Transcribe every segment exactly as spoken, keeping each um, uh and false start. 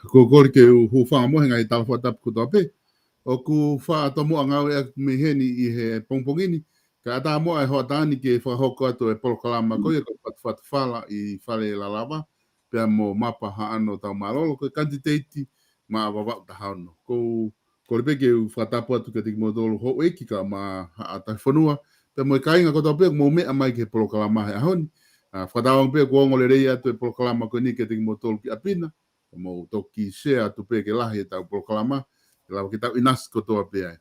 Ko e kole ke u hūfanga mo e ngaahi tala fakatapu kotoa pē. ʻOku faʻa tomuʻa ngāueʻaki mei heni ʻi he pongipongi ni, kae ʻatā muʻa e hoʻatā ni ke fakahoko atu e polokalama ko ia ko e Fatufatufala ʻi Fale Lalava, pea mo Mapa Haʻano Taumālolo, ko e kanititeiti maʻa Vavaʻu taha ono. Ko u kole pē ke u fakatapu atu kiate kimoutolu houʻeiki kae ʻumaʻā Haʻa Tauhi Fonua, pea mo e kāinga kotoa pē ʻoku mou meʻa mai ki he polokalama he ʻaho ni. ʻA, fakatauange pē kuo ongo lelei atu e polokalama ko eni kiate kimoutolu ki ʻapi na, mou toki share atu pē ke lahi ʻetau polokalama, ke lava ke tau ʻinasi kotoa pē ai.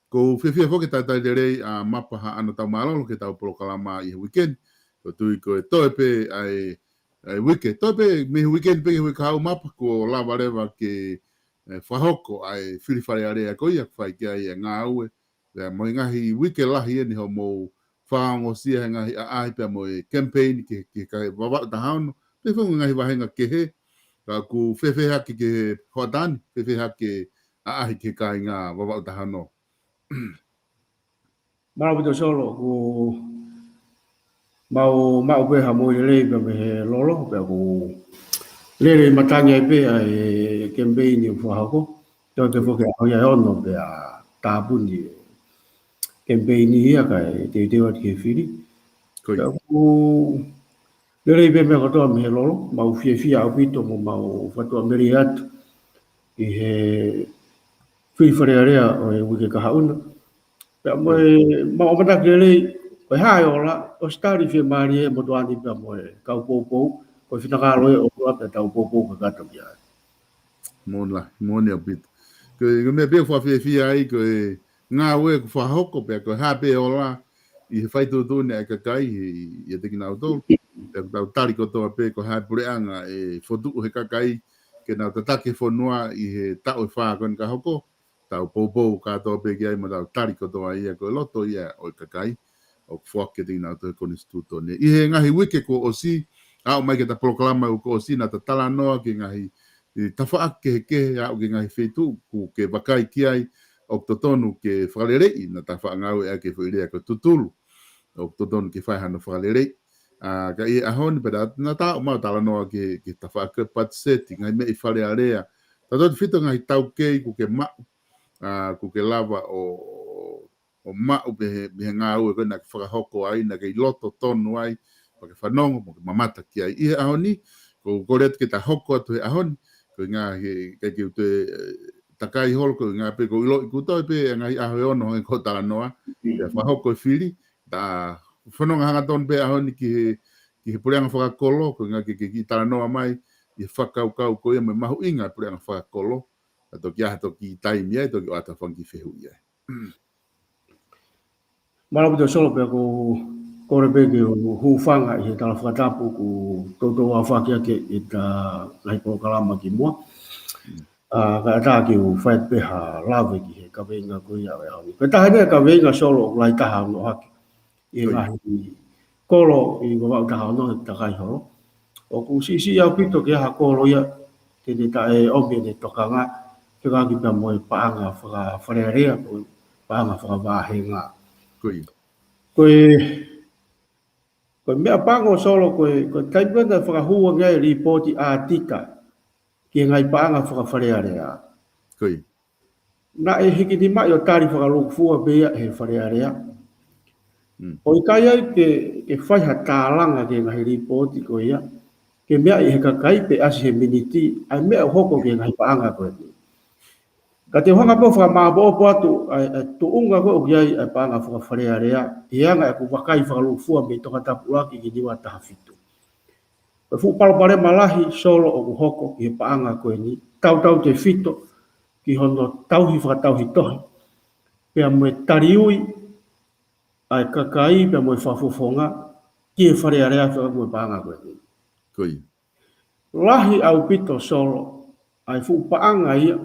Ko u fiefia foki ke talitali lelei ʻa Mapa Haʻano Taumālolo ki heʻetau polokalama ʻi he uike ni. Ko u tui ko e toe pē ʻa e, ʻa e uike, toe pē mei he uike ni pē ki he uike kahaʻu Mapa, kuo lava leva ke, ē, fakahoko ʻa e fili Fale Alea ko ia, fai ki ai e ngāue, pea mo e ngaahi uike lahi eni hoʻomou fakaongosia he ngaahi ʻaʻahi pea mo e campaign ki, ki he kakai Vavaʻu taha ono, pea foki ngaahi vāhenga kehe, ka ʻoku fēfē hake ki he hoʻatā ni, fēfē hake ʻaʻahi ki he kāinga Vavaʻu taha ono. Mālō ʻaupito Solo, ʻoku mau maʻu pē ha moʻui lelei pē mei he lolo, pea ʻoku lele ʻi matangi ai pē ʻa e campaign ʻoku fakahoko. Toe pē foki ʻaho ia ʻe ono pea tāpuni e campaign ia kae teuteu atu ki he fili. Ko ia. Pea ʻoku lelei pē meʻa kotoa mei he lolo, mau fiefia ʻaupito mo mau fakatuʻamelie atu ʻi he fili Fale Alea ʻo e uike kahaʻu na. Pea mo e, mau ʻamanaki lelei, Ko e hā e ola, ʻosi tali fiemālie ʻe he motuʻa ni pea mo e kau poupou, ko e finangalo ʻo e ʻOtua pea tau poupou kakato ki ai. Moʻoni lahi, moʻoni ʻaupito. Ko e, ko e meʻa pē ʻoku ou fiefia ai, ko e ngāue ʻoku fakahoko pea ko e hā pē e ola ʻi he fai tuʻutuʻuni ʻa e kakai ʻi, ʻiate kinautolu. Pea ʻoku tau tali kotoa pē ko e hā e puleʻanga ʻe fokotuʻu ʻe he kakai ke nau tataki e fonua ʻi he taʻu ʻe fā ko eni ka hoko. Tau poupou kātoa pē ki ai mo tau tali kotoa ia ko e loto ia ʻo e kakai ʻoku foaki kiate kinautolu ʻe he konisitūtone. ʻI he ngaahi uike kuo ʻosi, aʻu mai ki heʻeta polokalama kuo ʻosi naʻa ta talanoa ki he ngaahi, ʻi he tafaʻaki kehekehe, aʻu ki he ngaahi feituʻu ʻoku ke vakai ki ai ʻoku totonu ke fakaleleiʻi, naʻa ta faʻa ngāueʻaki e foʻi lea ko e tutulu. ʻOku totonu ke fai hano fakaleleiʻi. ʻA, ka ʻi he ʻaho ni pea naʻa ta ō mai ʻo talanoa ki he, ki he tafaʻaki ko e patiseti, ngaahi meʻa ʻi Fale Alea. Tautautefito ngaahi taukei ʻoku ke maʻu, ʻa, ʻoku ke lava ʻo, ʻo maʻu mei he, mei he ngāue ko ē naʻa ke fakahoko ai, naʻa ke ʻi loto tonu ai, pea ke fanongo, mo ke mamata ki ai. ʻI he ʻaho ni, ʻoku ou kole atu ke ta hoko atu he ʻaho ni, koeʻuhi he ʻikai ke u toe, ʻe, takai holo, koeʻuhi pē ʻoku ou ʻiloʻi kuo toe pē ʻa e ngaahi ʻaho ʻe ono hangē ko e talanoa, pea fakahoko e fili, ta fanongo hangatonu pē he ʻaho ni ki he, ki he puleʻanga fakakolo, koeʻuhi ke, ke, ke talanoa mai ʻi he fakakaukau ko ia mo e mahuʻinga e puleʻanga fakakolo, ka toki ʻi ai ha toki taimi ai, toki ʻoatu ha fanga kiʻi fehuʻi ai. Mālō ʻaupito Solo pea ʻoku ou kole pē ke u hūfanga ʻi he tala fakatapu kuo toutou aofaki ʻaki ʻeta ngaahi polokalama kimuʻa. ʻA, kae ʻatā ke u fai pē ha lave ki he kaveinga ko ia ʻo e ʻaho ni. Ko e taha eni e kaveinga Solo ʻoku lahi taha hono ʻohake ʻi he ngaahi kolo ʻi Vavaʻu taha ono he takai holo. ʻOku siʻisiʻi ʻaupito ke ʻi ai ha kolo ia te ne taʻeʻomi ʻene tokanga, fekauʻaki pea mo e paʻanga faka-Fale Alea, ko e paʻanga fakavāhenga. Ko ia. Ko e, ko e meʻa pango Solo ko e, ko e taimi ko ē naʻe fakahū ange ai e lipooti ʻa Tita ki he ngaahi paʻanga faka-Fale Alea. Ko ia. Naʻe hiki nima ʻo tali fakalūkufua pē ia ʻe he Fale Alea. Mm. ʻO ʻikai ai ke, ke fai ha tālanga ki he ngaahi lipooti ko ia, ke meaʻi ʻe he kakai pe ʻasi he miniti ʻa e meʻa ʻoku hoko ki he ngaahi paʻanga ko eni. Ka te u hanga pē ʻo fakamāʻopoʻopo atu ʻa e, ʻa e tuʻunga ko ē ʻoku ʻi ai ʻa e paʻanga faka-Fale Alea, ʻi he anga ʻeku vakai fakalūkufua mei Tongatapu ʻUluaki ki Niua taha fitu. Ko e fuʻu palopalema lahi Solo ʻoku hoko ki he paʻanga ko eni, tautautefito ki hono tauhi fakatauhi tohi, pea mo e taliui ʻa e kakai, pea mo e fakafofonga ki he Fale Alea fekauʻaki mo e paʻanga ko eni. Ko ia. Lahi ʻaupito Solo ʻa e fuʻu paʻanga ia,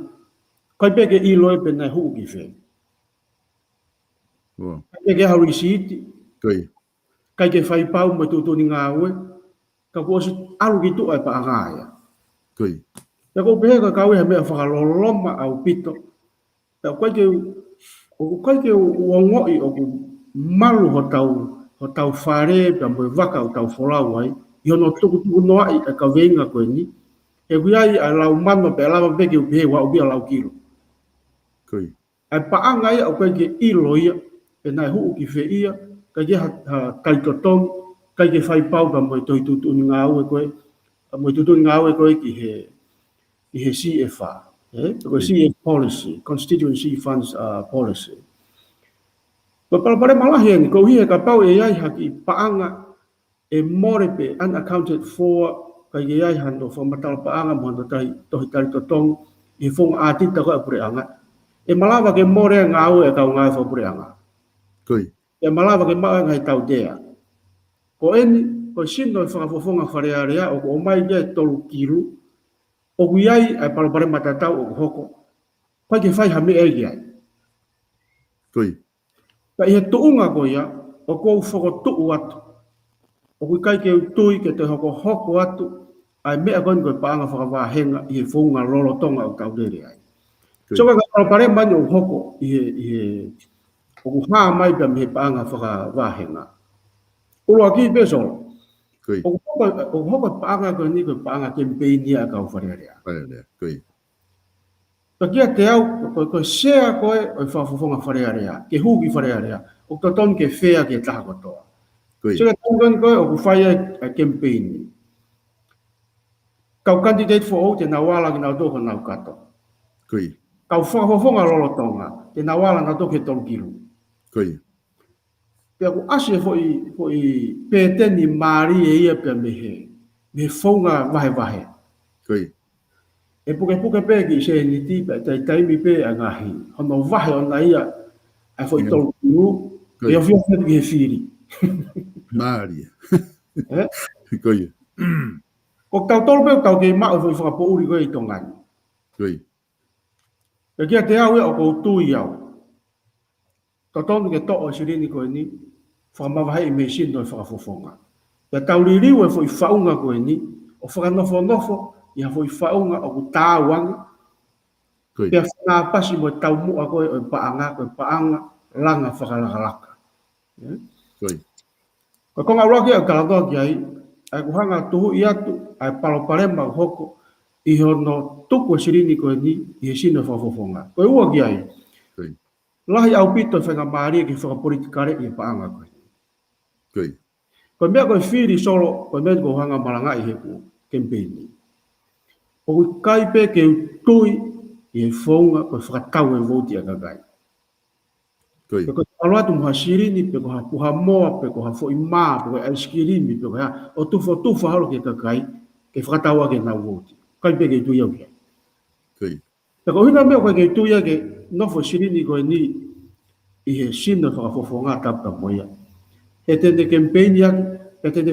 ʻikai pē ke ʻilo ia pe naʻe hū ki fē. Ua. ʻIkai pē ke ʻi ai ha lisiiti. Ko ia. ʻIkai ke fai pau mo e tuʻutuʻuni ngāue, ka kuo ʻosi ʻalu ki tuʻa e paʻanga ia. Ko ia. Pea ʻoku ou pehē ko e kau ia ha meʻa fakaloloma ʻaupito. Pea ʻoku ʻikai ke u, ʻoku ʻikai ke u ongoʻi ʻoku malu hotau, hotau fale, pea mo e vaka ʻoku tau folau ai, ʻi hono tukutuku noaʻi e kaveinga ko eni, he ʻoku ʻi ai ʻa e lau mano pea lava pē ke u pehē ʻoku ʻi ai ʻa e lau kilo. Ko ia. ʻA e paʻanga ia ʻoku ʻikai ke ʻilo ia, pe naʻe hū ki fē ia, ʻikai ke ha, ha taitotongi, ʻikai ke fai pau pea mo e tohi tuʻutuʻuni ngāue ko ē, pea mo e tuʻutuʻuni ngāue ko ē ki he, ki he C F R, ē? Ko e C F policy, constituency funds, uh, policy. Ko e palopalema lahi eni, koeʻuhi he kapau ʻe ʻi ai ha kiʻi paʻanga ʻe mole pe unaccounted for, ʻikai ke ʻi ai hano fakamatala paʻanga mo hano tahi, tohi tali totongi ʻi he founga ʻa Tita ko ē ʻa e puleʻanga, ʻe malava ke mole e ngāue ʻa e kau ngāue fakapuleʻanga. Ko ia. ʻE malava ke maʻu e ngaahi tautea. Ko eni, ko e sino e fakafofonga Fale Alea, ʻoku ʻomai ki ai e tolu kilu, ʻoku ʻi ai ʻa e palopalema tatau ʻoku hoko, ʻikai ke fai ha meʻa ki ai. Ko ia. Ka ʻi he tuʻunga ko ia, ʻoku ou fokotuʻu atu, ʻoku ʻikai ke u tui ke toe hokohoko atu ʻa e meʻa ko eni ko e paʻanga fakavāhenga ʻi he founga lolotonga ʻoku tau lele ai. Ko ia. So ko e palopalema eni ʻoku hoko ʻi he, ʻi he, ʻoku hā mai pea mei he paʻanga fakavāhenga. ʻUluaki pē Solo. Ko ia. ʻOku hoko, ʻoku hoko e paʻanga ko eni ko e paʻanga kemipeini ʻa e kau Fale Alea. Fale Alea, ko ia. Pea kiate au, ko, ko e sea ko ē ʻo e fakafofonga Fale Alea, ke hū ki Fale Alea, ʻoku totonu ke fea ki he taha kotoa. Ko ia. So ko e taimi ko ē ʻoku fai ai e kemipeini, kau candidate foʻou te nau ala kinautolu ki honau kato. Ko ia. Kau fakafofonga lolotonga, te nau ala nautolu ki he tolu kilu. Ko ia. Pea ʻoku ʻasi e foʻi, foʻi pēteni mālie ia pea mei he, mei he founga vahevahe. Ko ia. ʻE pukepuke pē ki he sēniti, pea taimi pē ʻa e ngaahi. Hono vahe ʻona ia, ʻa e foʻi tolu kilu, ko ia. ʻE ofiofi atu ki he fili. Mālie. Ē? Ko ia. Ko kitautolu pē, ʻoku tau kei maʻu e foʻi fakapoʻuli ko ē ʻi Tonga ni. Ko ia. Pea kiate au ia ʻoku ou tui au. Totonu ke toʻo e silini ko eni, fakamavaheʻi mei he sino ʻo e fakafofonga. Pea tau liliu e foʻi faʻunga ko eni, ʻo fakanofonofo ʻi ha foʻi faʻunga ʻoku taau ange. Ko ia. Pea fakaʻapaʻapa mo e taumuʻa ko ē ʻo e paʻanga, ko e paʻanga langa fakalakalaka. Ē? Ko ia. Ko e konga ʻuluaki ʻoku ou talanoa ki ai, ʻa ia ʻoku hanga ʻo tuhuʻi atu ʻa e palopalema ʻoku hoko ʻi hono tuku e silini ko eni ʻi he sino ʻo e fakafofonga. Ko e ua ki ai. Ko ia. Lahi ʻaupito e faingamālie ke fakapolitikaleʻi e paʻanga ko ē. Ko ia. Ko e meʻa ko e fili Solo, ko e meʻa ʻoku ou hanga ʻo malangaʻi heʻeku kemipeini. ʻOku ʻikai pē ke u tui ʻi he founga ko e fakatau e vouti ʻa e kakai. Ko ia. Pe ko e ʻalu atu mo ha silini, pe ko ha puha moa, pe ko ha foʻi mā, pe ko e ʻaisikilimi, pe ko ha, ʻo tufotufa holo ki he kakai, ke fakatau ʻaki ʻenau vouti. ʻIkai pē ke u tui au ki ai. Ko ia. Pea ko e ʻuhinga meʻa ʻoku ʻikai ke u tui au ke nofo e silini ko eni ʻi he sino ʻo e fakafofonga, tapu mo ia. He te ne kemipeini ʻaki, he te ne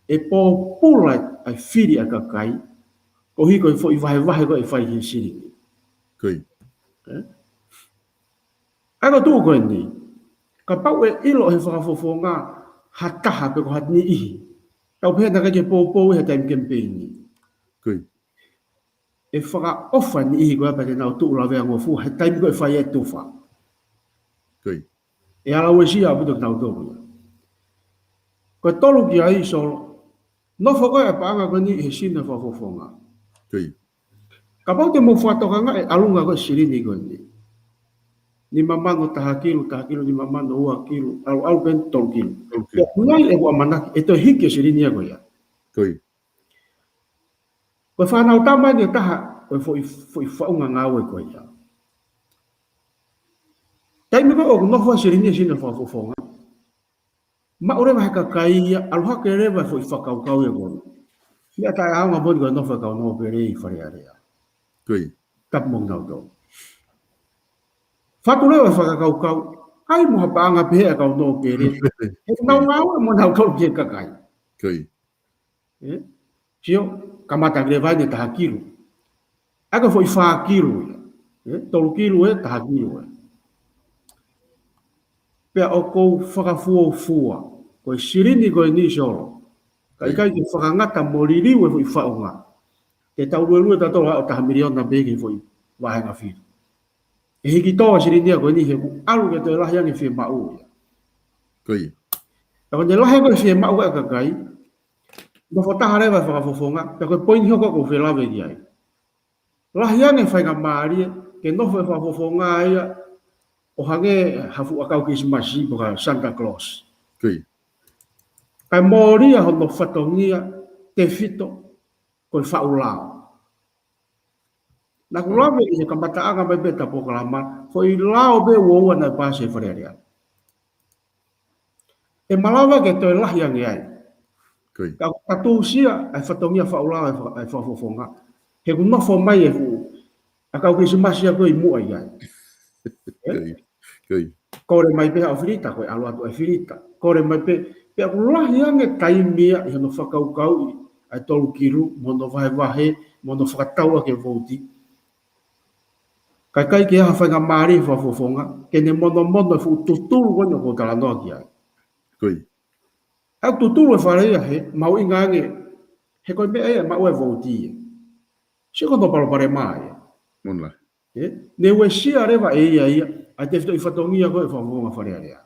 ʻe pōpula ʻa e fili ʻa e kakai, koeʻuhi ko e foʻi vahevahe ko ē ʻe fai he silini. Ko ia. Ē? ʻA ia ko e tuʻu ko eni. Kapau ʻe ʻilo he fakafofonga ha taha pe ko ha niʻihi. Tau pehē naʻe ʻikai ke poupou he taimi kemipeini. Ko ia. ʻE fakaʻofa e niʻihi ko ia pea te nau tuʻu lavea ngofua he taimi ko ē ʻe fai ai e tufa. Ko ia. ʻE ala uesia ʻaupito kinautolu ia. Ko e tolu ki ai Solo. Nofo ko ē ʻa e paʻanga ko eni he sino ʻo e fakafofonga. Ko ia. Kapau te mou fakatokangaʻi e ʻalunga ko ē silini ko eni. Nima mano taha kilu, taha kilu nima mano, ua kilu, ʻalu, ʻalu pē tolu kilu. Tolu kilu. Pea ʻoku ʻi ai ʻeku ʻamanaki, ʻe toe hiki e silini ia ko ia. Ko ia. Ko e fānau tama eni ʻe taha, ko e foʻi, foʻi faʻunga ngāue ko ia. Taimi ko ē ʻoku nofo ai e silini he sino ʻo e fakafofonga. Maʻu leva he kakai ia, ʻalu hake leva e foʻi fakakaukau ia ko ē. Ia taʻeʻaonga moʻoni ko e nofo e kau nōpele ʻi Fale Alea. Ko ia. Tapu mo kinautolu. Fatu leva e fakakaukau, ʻai mo ha paʻanga pehē ʻa e kau nōpele. He nau ngāue mo nautolu ki he kakai. Ko ia. Ē? Sio, kamata leva eni taha kilu. ʻA ia ko e foʻi fā kilu ia. Ē? Tolu kilu ē, taha kilu ē. Pea ʻoku ou fakafuofua. Ko e silini ko eni Solo. Ka ʻikai ke fakangata mo liliu e foʻi faʻunga. Te tau luelue tautolu ʻo taha miliona pē ki he foʻi vāhenga fili. ʻE hiki tō e silini ia ko eni he ʻoku ʻalu ke toe lahi ange e fiemaʻu ia. Ko ia. Ka ko ʻene lahi ange e fiemaʻu ʻa e kakai, nofo taha leva e fakafofonga, pea ko e poini hoko ʻoku ou fie lave ki ai. Lahi ange e faingamālie, ke nofo e fakafofonga ia, ʻo hangē ha fuʻu ʻakau Kilisimasi pe ko ha Santa Claus. Ko ia. Kae mōlia hono fatongia, tefito, ko e faʻu lao. Naʻa ku lave ʻi he kamataʻanga mai pē ʻeta polokalama, foʻi lao pē ua ua naʻe paasi ʻe Fale Alea. ʻE malava ke toe lahi ange ai. Ko ia. Ka ʻoku tatusia ʻa e fatongia faʻu lao ʻa e fa-, ʻa e fakafofonga. He ʻoku nofo mai e fuʻu ʻakau Kilisimasi ia ko ē ʻi muʻa ia. Ē? Ko ia. Ko ia. Kole mai pē haʻo filita, ko e ʻalu atu e filita. Kole mai pē, pea ʻoku lahi ange e taimi ia ʻi hono fakakaukauʻi ʻa e tolu kilu, mo hono vahevahe, mo hono fakatau ʻaki e vouti. Kae ʻikai ke ʻi ai ha faingamālie he fakafofonga, ke ne monomono e fuʻu tutulu ko eni ʻoku ou talanoa ki ai. Ko ia. ʻA e tutulu e fale ia he, mahuʻinga ange, he ko e meʻa ia ʻe maʻu ai e vouti ia. Sio ko hono palopalema ia. Moʻoni. Ē? Ne uesia leva ʻe ia ia, ʻa e tefitoʻi fatongia ko ē ʻo e fakafofonga Fale Alea.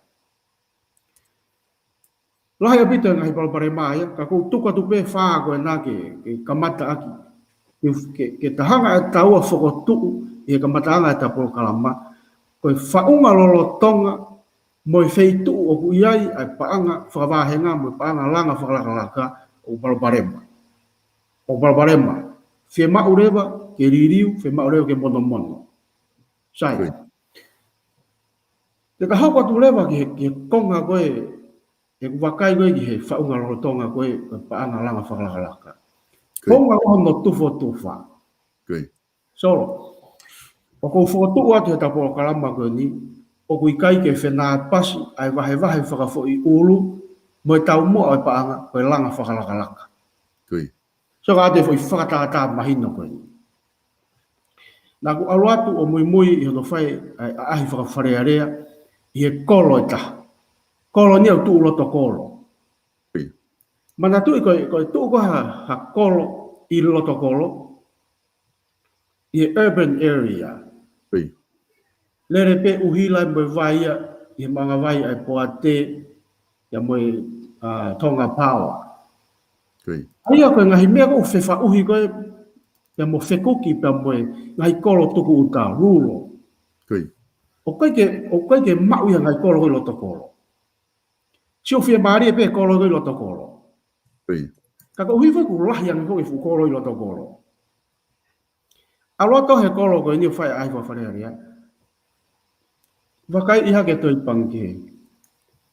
Lahi ʻaupito e ngaahi palopalema ia, ka ʻoku ou tuku atu pē fā ko ena ke, ke kamata ʻaki. Ke, ke, ke ta hanga ʻe taua ʻo fokotuʻu, ʻi he kamataʻanga ʻeta polokalama, ko e faʻunga lolotonga, mo e feituʻu ʻoku ʻi ai, ʻa e paʻanga fakavāhenga, mo e paʻanga langa fakalakalaka, ʻoku palopalema. ʻOku palopalema. Fiemaʻu leva ke liliu, fiemaʻu leva ke monomono. Sai. Ko ia. Te ta hoko atu leva ki he, ki he konga ko ē ʻeku vakai ko ē ki he faʻunga lolotonga ko ē ʻo e paʻanga langa fakalakalaka. Ko ia. Founga hono tufotufa. Ko ia. Solo. ʻOku ou fokotuʻu atu he ʻetau polokalama ko eni, ʻoku ʻikai ke fenāpasi ʻa e vahevahe fakafoʻiʻulu mo e taumuʻa ʻo e paʻanga ko e langa fakalakalaka. Ko ia. So ka te foʻi fakatātā mahino ko eni. Naʻa ku ʻalu atu ʻo muimui ʻi hono fai ʻa e ʻaʻahi fakafalealea ʻi he kolo ʻe taha. Kolo ni ʻoku tuʻu loto kolo. Ko ia. Manatuʻi ko e, ko e tuʻu ko ē ha, ha kolo ʻi loto kolo, ʻi he urban area. Ko ia. Lele pē ʻuhila mo e vai ia, ʻi he maʻanga vai ʻa e Poate, ia mo e, ʻa, Tonga Power. Ko ia. ʻA ia ko e ngaahi meʻa ko ē ʻoku fefaʻuhi ko ē, ia mo fekuki pea mo e ngaahi kolo tukuʻuta, rural. Ko ia. ʻOku ʻikai ke, ʻoku ʻikai ke maʻu ia ngaahi kolo ko ē ʻi loto kolo. Sio fiemālie pē kolo ko ē ʻi loto kolo. Ko ia. Ka koeʻuhi foki ʻoku lahi ange foki e fuʻu kolo ʻi loto kolo. ʻAlu atu he kolo ko eni ʻo fai ʻaʻahi fakafalealea. Vakai ʻi hake Toi Pangikē.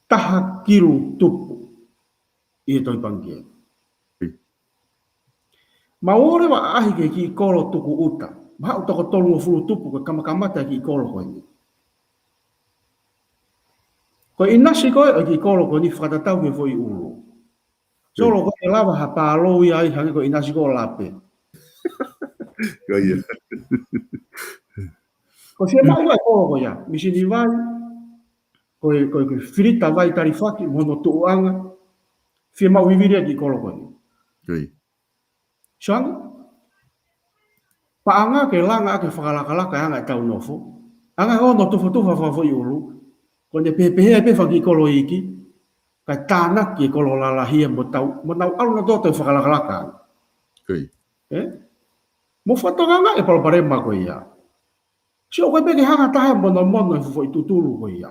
Taha kilu tupu ʻi he Toi Pangikē. Mau ō leva ʻo ʻaʻahi ki he kiʻi kolo tukuʻuta. Mahalo toko tolungofulu tupu ko e kamakamata e kiʻi kolo ko eni. Ko e ʻinasi ko ē ʻo e kiʻi kolo ko eni fakatatau ki he foʻiʻulu. Solo ko e lava ha pālou ia ai hangē ko e ʻinasi ko ē ʻo Lape. Ko ia. Ko e fiemaʻu ia e kolo ko ia. Misini vai. Ko e, ko e, ko e filita vai talifaki, mo hono tuʻuʻanga. Fiemaʻu vivili e kiʻi kolo ko eni. Ko ia. Sio ange, paʻanga ke langa ʻaki e fakalakalaka e anga ʻetau nofo. Anga hono tufotufa fakafoʻiʻulu. Ko ʻene pehē pē fanga kiʻi kolo iiki. Kae tānaki e kolo lalahi ia mo tau, mo nau ʻalu nautolu ʻo fakalakalaka. Ko ia. Ē? Mo fakatokangaʻi e palopalema ko ia. Sio ko e pē ke hanga taha e monomono he foʻi tutulu ko ia.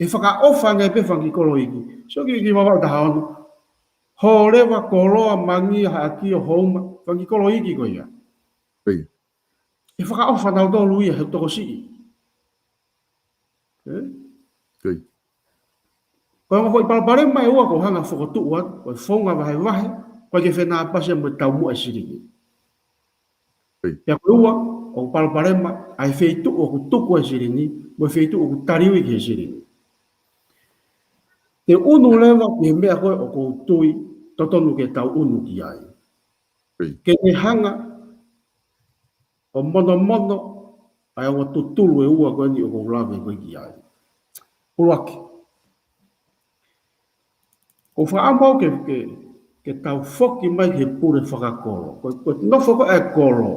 ʻE fakaʻofa ange pē fanga kiʻi kolo iiki. Sio ki, ki Vavaʻu taha ono. Hōleva, Koloa, Mangia, Haʻakio, Houma, fanga kiʻi kolo iiki ko ia. Ko ia. ʻE fakaʻofa nautolu ia he tokosiʻi. Ē? Ko ia. Ko e ongo foʻi palopalema ʻe ua ʻoku ou hanga ʻo fokotuʻu atu, ko e founga vahevahe, ʻoku ʻikai ke fenāpasi ia mo e taumuʻa e silini. Ko ia. Pea ko e ua, ʻoku palopalema, ʻa e feituʻu ʻoku tuku ai e silini, mo e feituʻu ʻoku taliui ki he silini. Te u ʻunu leva ki he meʻa ko ē ʻoku ou tui, totonu ke tau ʻunu ki ai. Ko ia. Ke ne hanga ʻo monomono ʻa e ongo tutulu ʻe ua ko eni ʻoku ou lave ko ē ki ai. ʻUluaki. ʻOku ou fakaʻamu au ke, ke, ke tau foki mai ki he pule fakakolo. Ko, ko e nofo ko ē ʻa e kolo.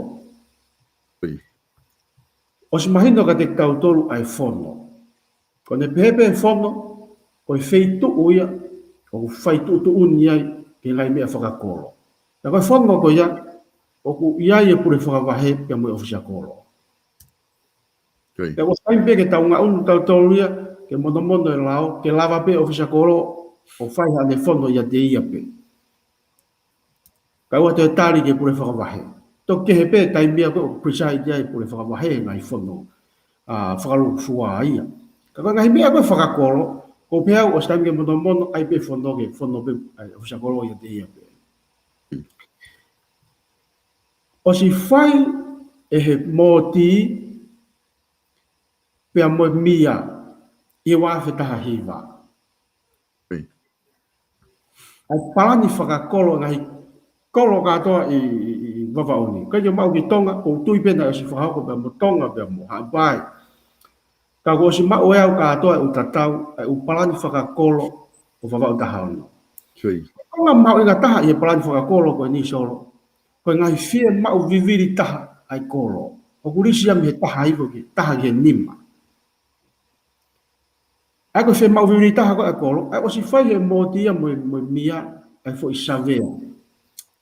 Ko ia. ʻOsi mahino kiate kitautolu ʻa e fono. Ko ʻene pehē pē fono, ko e feituʻu ia, ʻoku fai tuʻutuʻuni ai, ki he ngaahi meʻa fakakolo. Pea ko e fono ko ia, ʻoku ʻi ai e pule fakavahe, pea mo e ʻofisa kolo. Ko ia. Pea ʻoku ʻosi taimi pē ke tau ngaʻunu tautolu ia, ke monomono e lao, ke lava pē ʻofisa kolo, ʻo fai haʻane fono ʻiate ia pē. Kae ʻoua toe tali ki he pule fakavahe. Toki kehe pē taimi ia ko ē ʻoku preside ai e pule fakavahe he ngaahi fono, ʻa, fakalūkufua ia. Ka ko e ngaahi meʻa ko ē fakakolo, ʻoku ou pehē au ʻosi taimi ke monomono, ʻai pē fono ke fono pē, ʻai ʻofisa kolo ʻiate ia pē. ʻOsi fai ʻe he M O T, pea mo e M I A, ʻi he ua afe taha hiva. ʻA e palani fakakolo ngaahi kolo kātoa ʻi, ʻi, ʻi, ʻi Vavaʻu ni. ʻIkai ke maʻu ki Tonga, ʻoku ou tui pē naʻe ʻosi fakahoko pea mo Tonga pea mo Haʻapai. Ka kuo ʻosi maʻu ʻe au kātoa e ʻū tatau, e ʻū palani fakakolo ʻo Vavaʻu taha ono. Ko ia. Ko e konga mahuʻinga taha ʻi he palani fakakolo ko eni Solo. Ko e ngaahi fiemaʻu vivili taha ʻa e kolo. ʻOku lisi ia mei he taha hifo ki he taha ki he nima. ʻA ia ko e fiemaʻu vivili taha ko ē ʻa e kolo, ʻa ia ʻosi fai ʻe he M O T ia mo e, mo e M I A, ʻa e foʻi savea.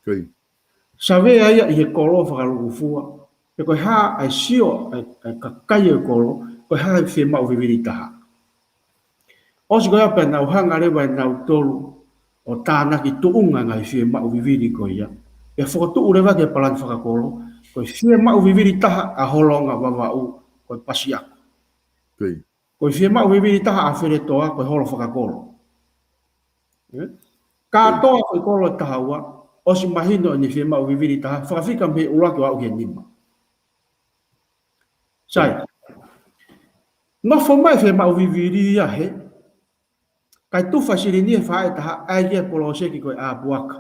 Ko ia. Savea ia ʻi he kolo fakalūkufua. Pe ko e hā ʻa e sio, ʻa e, ʻa e kakai ʻo e kolo, ko e hā e fiemaʻu vivili taha. ʻOsi ko ia pea nau hanga leva ʻe nautolu ʻo tānaki tuʻunga ngaahi fiemaʻu vivili ko ia. Pea fokotuʻu leva ki he palani fakakolo, ko e fiemaʻu vivili taha ʻa Holonga Vavaʻu, ko e pasi ako. Ko ia. Ko e fiemaʻu vivili taha ʻa Feletoa, ko e holo fakakolo. Kātoa ko e kolo ʻe taha ua, ʻosi mahino ʻene fiemaʻu vivili taha, fakafika mei he ʻuluaki ʻo aʻu ki he nima. Sai. Nofo mai fiemaʻu vivili ia he, kae tufa silini ʻe fā ʻe taha, ʻai ki he poloseki ko e ʻapuaka.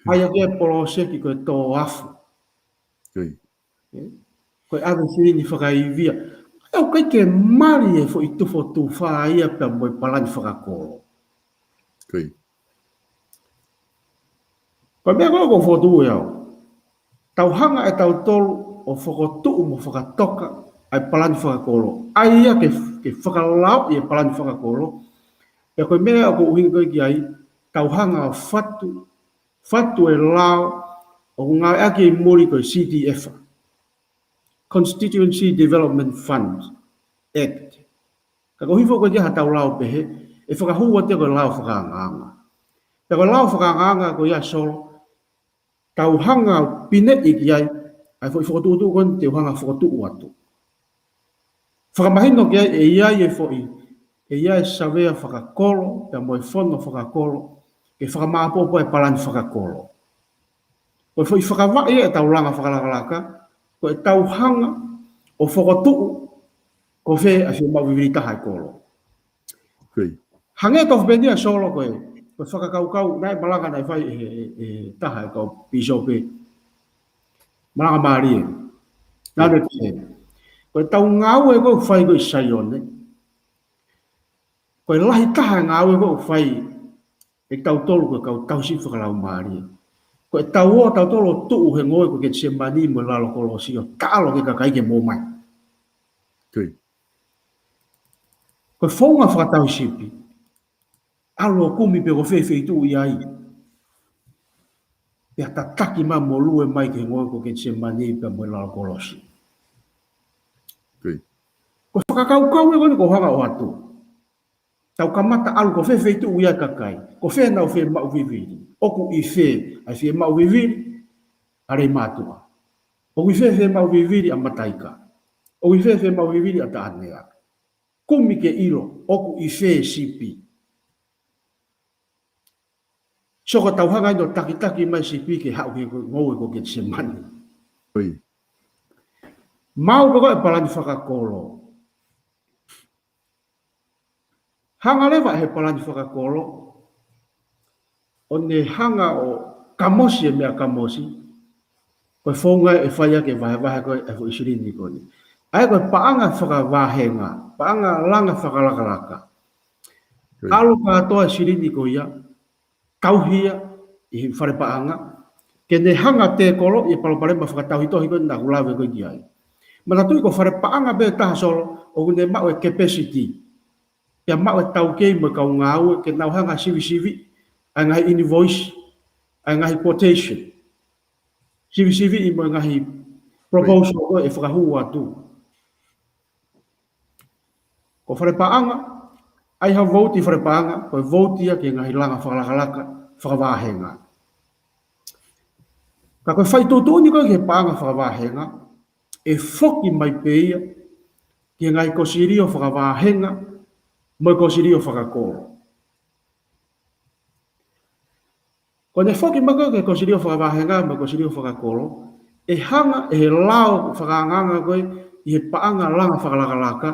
ʻAi ki he poloseki ko e tō afu. Ko e ʻave silini fakaivia. ʻOku ʻikai ke mali e foʻi tufa tufa ia pea mo e palani fakakolo. Ko e meʻa ko ē ʻoku ou fokotuʻu ʻe au. Tau hanga ʻe tautolu ʻo fokotuʻu mo fakatoka ʻa e palani fakakolo. ʻAi ia ke, ke fakalaoʻi e palani fakakolo. Pea ko e meʻa ʻoku ou ʻuhinga ko ē ki ai, tau hanga ʻo fatu, fatu e lao ʻoku ngāueʻaki ʻi muli ko e C D F. Constituency Development Fund Act. Ka ko e hifo ko ē ki ai ha tau lao pehē, ʻe fakahū atu ia ko e lao fakaangaanga. Pea ko e lao fakaangaanga ko ia Solo, tau hanga ʻo pineʻi ki ai, ʻa e foʻi fokotuʻutuʻu ko eni te u hanga ʻo fokotuʻu atu. Fakamahino ki ai ʻe ʻi ai e foʻi, ʻe ʻi ai e savea fakakolo, pea mo e fono fakakolo, ke fakamāʻopoʻopo e palani fakakolo. Ko e foʻi fakavaʻe ia ʻetau langa fakalakalaka, ko ʻetau hanga ʻo fokotuʻu ko fē ʻa e fiemaʻu vivili taha ʻa e kolo. Hangē tofu pē eni ia Solo ko e, ko e fakakaukau, naʻe malanga naʻe fai ʻe he, ʻe, ʻe taha e kau pīsope. Malanga mālie. Naʻa ne pehē, ko ʻetau ngāue ko ē ʻoku fai ko ē ʻi Saione, ko e lahi taha e ngāue ko ē ʻoku fai ʻe tautolu ko e kau tauhi fakalaumālie. Ko ʻetau ō tautolu ʻo tuʻu he ngoue ko Ketisemani mo e lalo kolosi ʻo taʻalo ki he kakai ke mō mai. Ko e founga fakatauhisipi, ʻalu ʻo kumi pe ko fē feituʻu ʻi ai. Pea tataki mai mo lue mai ki he ngoue ko Ketisemani pea mo e lalo kolosi. Ko e fakakaukau ē ko eni ʻoku ou hanga ʻo ʻoatu. Tau kamata ʻalu ko fē feituʻu ʻi ai e kakai. Ko fē ʻenau fiemaʻu vivili. ʻOku ʻi fē ʻa e fiemaʻu vivili ʻa Leimātuʻa. ʻOku ʻi fē fiemaʻu vivili ʻa Mataika. ʻOku ʻi fē fiemaʻu vivili ʻa Taʻanea. Kumi ke ʻilo, ʻoku ʻi fē sipi. Soko tau hanga ʻino takitaki mai sipi ke haʻu ki he ngoue ko Ketisemani. Maʻu pē ko e palani fakakolo. Hanga leva he palani fakakolo, ʻo ne hanga ʻo kamosi e meʻa kamosi, ko e founga ʻe fai ʻaki e vahevahe ko ē ʻa e foʻi silini ko eni. ʻA ia ko e paʻanga fakavāhenga, paʻanga langa fakalakalaka. ʻAlu kātoa e silini ko ia, tauhi ia ʻi he fale paʻanga, ke ne hanga tēkoloʻi e palopalema fakatauhitohi ko ē naʻa ku lave ko ē ki ai. Manatuʻi ko e fale paʻanga pē taha Solo, ʻoku ne maʻu e capacity. Pea maʻu e taukei mo e kau ngāue, ke nau hanga sivisiviʻi ʻa e ngaahi invoice, ʻa e ngaahi quotation. Sivisiviʻi mo e ngaahi proposal ko ē ʻe fakahū atu. Ko e fale paʻanga, ʻai ha vouti fale paʻanga, ko e vouti ia ki he ngaahi langa fakalakalaka, fakavāhenga. Ka ko e fai tuʻutuʻuni ko ē ki he paʻanga fakavāhenga, ʻe foki mai pē ia ki he ngaahi kosilio fakavāhenga, mo e kosilio fakakolo. Ko ʻene foki mai ko ē ki he kosilio fakavāhenga mo e kosilio fakakolo, ʻe hanga ʻe he lao fakaangaanga ko ē ʻi he paʻanga langa fakalakalaka,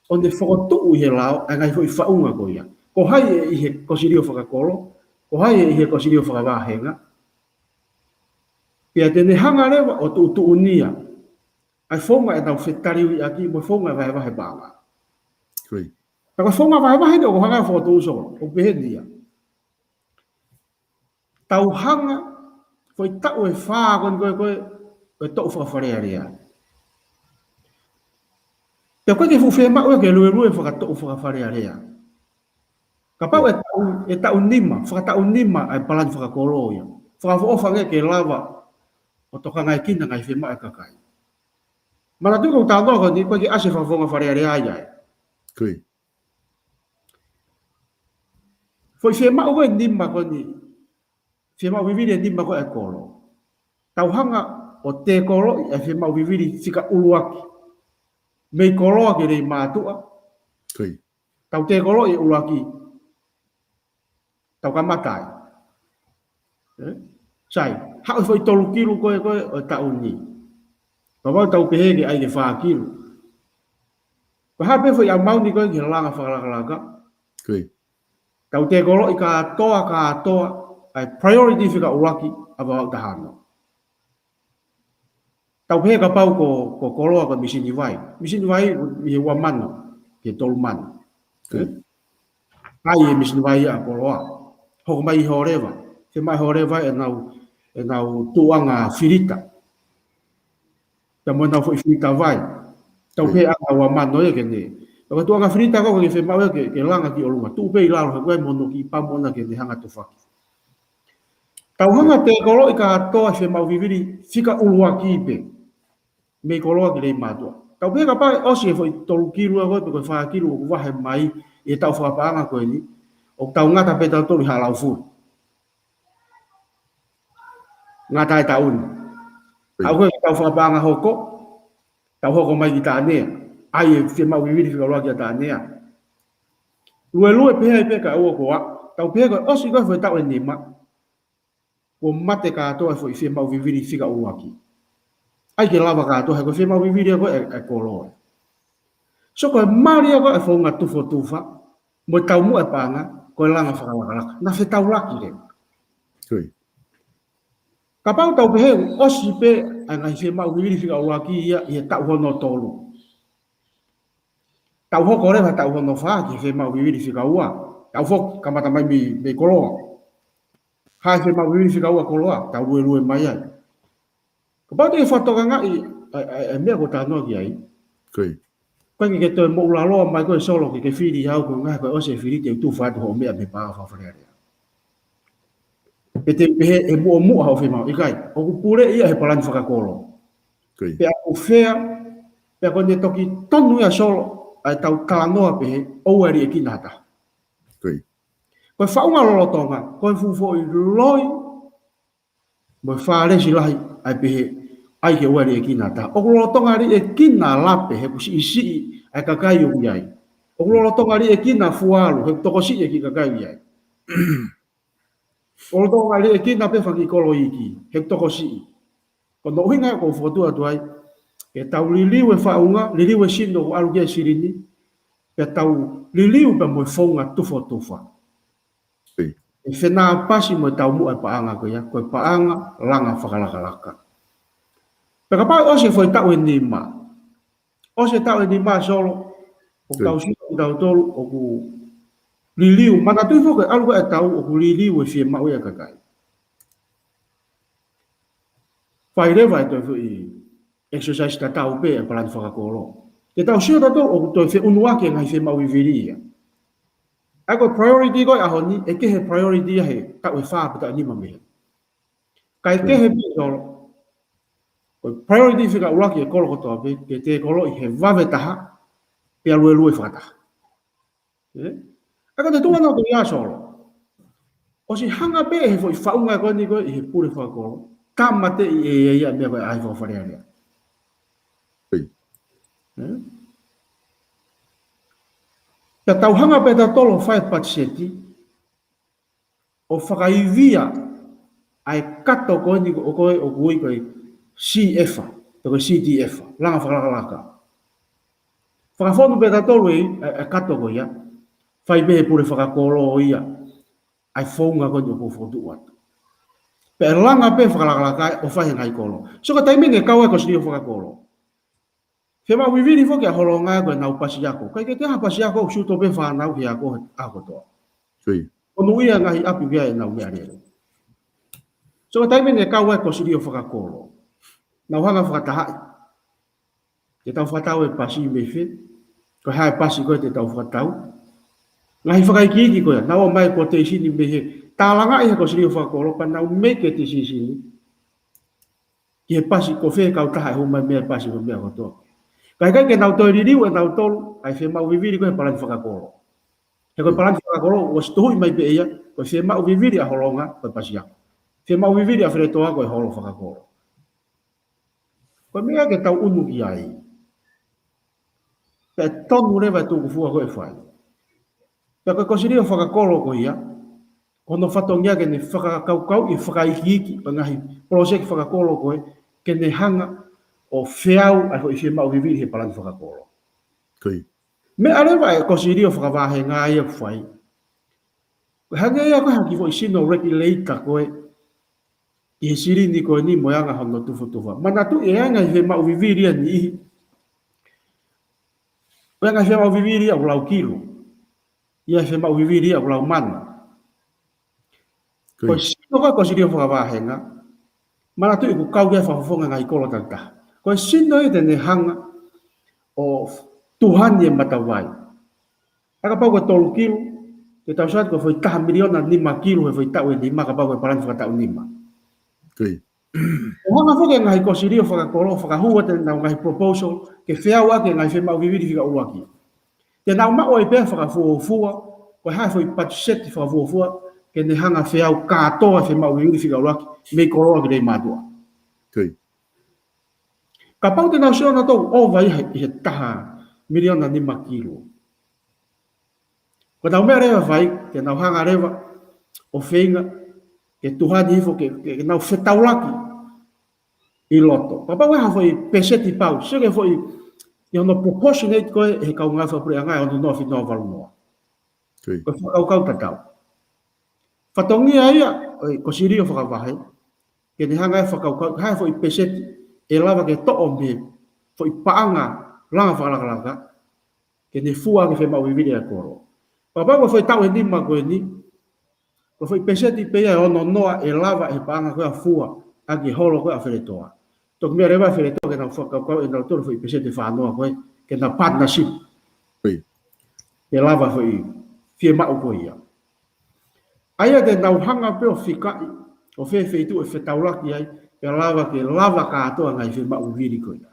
ʻo ne fokotuʻu ʻi he lao ʻa e ngaahi foʻi faʻunga ko ia. Ko hai ʻe ʻi he kosilio fakakolo, ko hai ʻe ʻi he kosilio fakavāhenga. Pea te ne hanga leva ʻo tuʻutuʻunia ʻa e founga ʻenau fetaliuiʻaki mo e founga vahevahe paʻanga. Ka ko e founga vahevahe ni ʻoku hanga fokotuʻu Solo, ʻoku pehē ni ia. Tau hanga, foʻi taʻu ʻe fā ko eni ko ē, ko ē, ko e toʻu fakafalealea. Pea ko e ke fuʻu fiemaʻu ia ke luelue fakatoʻu fakafalealea. Kapau ʻe taʻu, ʻe taʻu nima, fakataʻu nima ʻa e palani fakakolo ia. Fakaʻofoʻofa ange ke lava ʻo tokangaekina ngaahi fiemaʻu ʻa e kakai. Manatuʻi ko ʻeku talanoa ko eni, ko e ke ʻasi fakafounga falealea ia ē. Foʻi fiemaʻu ko ē nima ko eni, fiemaʻu vivili ʻe nima ko ē ʻa e kolo. Tau hanga ʻo tēkoloʻi ʻa e fiemaʻu vivili fika ʻuluaki. Mei Koloa ki Leimātuʻa. Tau tēkoloʻi e ʻuluaki. Tau kamata ai. Ē? Sai, haʻu e foʻi tolu kilu ko ē, ko ē ʻo e taʻu ni. Kapau tau pehē ke ʻai ke fā kilu. Ko e hā pē foʻi ʻamauni ko ē ki he langa fakalakalaka. Tau tēkoloʻi kātoa, kātoa, ʻa e priority fika ʻuluaki ʻa Vavaʻu taha ono. Tau pehē kapau ko, ko koloa ko e misini vai. Misini vai ʻi he ua mano, ki he tolu mano. ʻAi e misini vai ʻa koloa. Hoko mai ʻi Hōleva. Fiemaʻu ʻe Hōleva ʻenau, ʻenau tuʻuʻanga filita. Pea mo ʻenau foʻi filita vai. Tau pehē ʻa ua mano ia ke ne. Pea ko e tuʻuʻanga filita ko ē ke fiemaʻu ia ke, ke langa ki ʻolunga. Tuʻu pē ʻi lalo he ko e mono ki pamu ʻona ke ne hanga tufaki. Tau hanga tēkoloʻi kātoa e fiemaʻu vivili fika ʻuluaki pē. Mei koloa ki lei mātuʻa. Tau pehē kapau ʻe ʻosi e foʻi tolu kilu ʻa ko ē pe ko e fā kilu ʻoku vahe mai ʻi he taʻu fakapaʻanga ko eni. ʻOku tau ngata pē tautolu ʻi he lau fuli. Ngata e taʻu ni. ʻAʻu ko ē ki he taʻu fakapaʻanga hoko. Tau hoko mai ki Taʻanea. ʻAi e fiemaʻu vivili fika ʻuluaki ʻa Taʻanea. Luelue pehē ai pē kae ʻoua kuo aʻu. Tau pehē ko e ʻosi ko ē foʻi taʻu ʻe nima. Kuo mate kātoa e foʻi fiemaʻu vivili fika ʻuluaki. ʻAi ke lava kātoa, he ko e fiemaʻu vivili ʻa ko ē ʻa e koloa. So ko e mali ʻa ko ē ʻa e founga tufotufa, mo e taumuʻa e paʻanga, ko e langa fakalakalaka. Naʻe fetaulaki leva. Kapau tau pehē ʻosi pē ʻa e ngaahi fiemaʻu vivili fika ʻuluaki ia ʻi he taʻu hono tolu. Tau hoko leva taʻu hono fā ki he fiemaʻu vivili fika ua. Tau foki kamata mai mei, mei koloa. Haʻu e fiemaʻu vivili fika ua koloa, tau luelue mai ai. Kapau te ke fakatokangaʻi ʻa e, ʻa e, ʻa e meʻa ko ē talanoa ki ai. Ko e ke, ke toe moʻulaloa mai ko ē Solo ke ke fili au ko e ngaahi ko e ʻosi e fili te u tufa atu hoʻo meʻa mei he paʻanga fakafalealea. Pe te u pehē ʻe muʻomuʻa hoʻo fiemaʻu, ʻikai, ʻoku pule ia he palani fakakolo. Pea ʻoku fea, pea ko ʻene toki tonu ia Solo, ʻa e tau talanoa pehē, ʻoua ʻe liʻekina ha taha. Ko e faʻunga lolotonga, ko e fuʻu foʻi loi, mo e fālesi lahi, ʻa e pehē, ʻai ke ʻoua ʻe liʻekina ha taha. ʻOku lolotonga liʻekina lape, he ʻoku siʻisiʻi, ʻa e kakai ʻoku ʻi ai. ʻOku lolotonga liʻekina fualu, he ʻoku tokosiʻi e kiʻi kakai ʻoku ʻi ai. ʻOku lolotonga liʻekina pē fanga kiʻi kolo iiki, he ʻoku tokosiʻi. Ko hono ʻuhinga ʻoku ou fokotuʻu atu ai, ke tau liliu e faʻunga, liliu e sino ʻoku ʻalu ki ai e silini, pea tau liliu pea mo e founga tufotufa. ʻE fenāpasi mo e taumuʻa e paʻanga ko ia, ko e paʻanga langa fakalakalaka. Pea kapau ʻosi e foʻi taʻu ʻe nima. ʻOsi e taʻu ʻe nima Solo, ʻoku tau sio kitautolu, ʻoku liliu, manatuʻi foki ʻalu ko ē e taʻu, ʻoku liliu e fiemaʻu ia ʻa e kakai. Fai leva e toe foʻi exercise tatau pē e palani fakakolo. Ke tau sio tautolu ʻoku toe feʻunuaki e ngaahi fiemaʻu vivili ia. ʻA ia ko e priority ko ē ʻaho ni, ʻe kehe priority ia he taʻu ʻe fā pe taʻu ʻe nima mei heni. Kae kehe pē Solo. Ko e priority fika ʻuluaki e kolo kotoa pē, ke tēkoloʻi he vave taha, pea luelue fakataha. ʻA ia ko e tuʻunga ko ia Solo. ʻOsi hanga pē he foʻi faʻunga ko eni ko ē ʻi he pule fakakolo. Tāmateʻi ʻe ia ʻa e meʻa ko ē ʻa e fakafalealea. Pea tau hanga pē tautolu fai patiseti, ʻo fakaivia ʻa e kato ko eni ko ē ʻoku ui ko e C F, pe ko e C D F, langa fakalakalaka. Fakafonu pē tautolu e, ʻa e, ʻa e kato ko ia. Fai pē he pule fakakolo ia. ʻA e founga ko eni ʻoku ou fokotuʻu atu. Pea ʻe langa pē fakalakalaka ʻo fai he ngaahi kolo. So ko e taimi ʻe kau ai e kosilio fakakolo. Fiemaʻu vivili foki ʻa Holonga ko ʻenau pasi ako. ʻIkai ke toe ʻi ai ha pasi ako, ʻoku siuto pē fānau he ako he ʻaho kotoa. Ko e ʻuhinga ngaahi ʻapi ʻoku ʻi ai ʻenau meʻalele. So ko e taimi ʻe kau ai e kosilio fakakolo. Nau hanga fakatahaʻi. Te tau fakatau e pasi mei fē. Ko e hā e pasi ko ē te tau fakatau. Ngaahi fakaikiiki ko ia. Nau ō mai ko e teisini mei he. Tālangaʻi he kosilio fakakolo pea nau make e tisisini. Ki he pasi ko fē kautaha ʻe hū mai meia pasi mo e meʻa kotoa. Kae ʻikai ke nau toe liliu ʻe nautolu, ʻa e fiemaʻu vivili ko ē he palani fakakolo. He ko e palani fakakolo, ʻosi tuhuʻi mai pē ia, ko e fiemaʻu vivili ʻa Holonga, ko e pasi ako. Fiemaʻu vivili ʻa Feletoa ko e holo fakakolo. Ko e meʻa ke tau ʻunu ki ai. Pea tonu leva e tukufua ko ē ʻe fai. Pea ko e kosilio fakakolo ko ia, ko hono fatongia ke ne fakakaukauʻi e fakaikiiki ʻo e ngaahi poloseki fakakolo ko ē, ke ne hanga ʻo feau ʻa e foʻi fiemaʻu vivili he palani fakakolo. Meʻa leva e kosilio fakavahenga ia ʻoku fai, ko e hangē ia ko e hā ha kiʻi foʻi sino regulator ko ē ʻi he silini ko eni mo e anga hono tufotufa. Manatuʻi e anga e fiemaʻu vivili ʻa e niʻihi, ʻoku ʻi ai e ngaahi fiemaʻu vivili ʻoku lau kilu, ʻi ai e fiemaʻu vivili ʻoku lau mano. Ko e sino ko e kosilio fakavahenga, manatuʻi ʻoku kau ki ai e fakafofonga e ngaahi kolo takitaha. Ko e sino ia te ne hanga ʻo tuhani e matavai. ʻA kapau ko e tolu kilu, te tau sio atu ko e foʻi taha miliona nima kilu he foʻi taʻu ʻe nima, kapau ko e palani fakataʻu nima. ʻO hanga foki e ngaahi kosilio fakakolo ʻo fakahū atu ʻenau ngaahi proposal ke feau ʻaki e ngaahi fiemaʻu vivili fika ʻuluaki. Te nau maʻu ai pē fakafuofua, ko e hā e foʻi patiseti fakafuofua ke ne hanga feau kātoa e fiemaʻu vivili fika ʻuluaki mei koloa ki lelei mātuʻa. Kapau te nau sio nautolu ʻo ʻova ia he, he taha miliona nima kilu, ko ʻenau meʻa leva ʻe fai, te nau hanga leva ʻo feinga ke tuhani hifo ke, ke, ke nau fetaulaki ʻi loto. Kapau ʻe ha foʻi peseti pau, sio ki he foʻi, ʻi hono proportionate ko ē ʻe he kau ngāue fakapuleʻanga ʻe ono noa fitu noa valu noa. Ko e fakakaukau tatau. Fatongia ia ʻo e kosilio fakavahe, ke ne hanga ʻo fakakaukau, ha foʻi peseti ʻe lava ke toʻo mei he foʻi paʻanga langa fakalakalaka, ke ne fua ʻaki e fiemaʻu vivili ʻa e kolo. Kapau ko e foʻi taʻu ʻe nima ko eni, ko e foʻi peseti pē ia ʻe ono noa ʻe lava ʻe he paʻanga ko ia ʻo fua ʻaki e holo ko ia ʻa Feletoa. Toki meʻa leva ʻa Feletoa ke nau fakakaukau ʻe nautolu e foʻi peseti ʻe fā noa ko ē, ke nau partnership. Ke lava e foʻi fiemaʻu ko ia. ʻA ia te nau hanga pē ʻo fikaʻi ʻo fē feituʻu ʻe fetaulaki ai, ke lava, ke lava kātoa e ngaahi fiemaʻu vivili ko ia.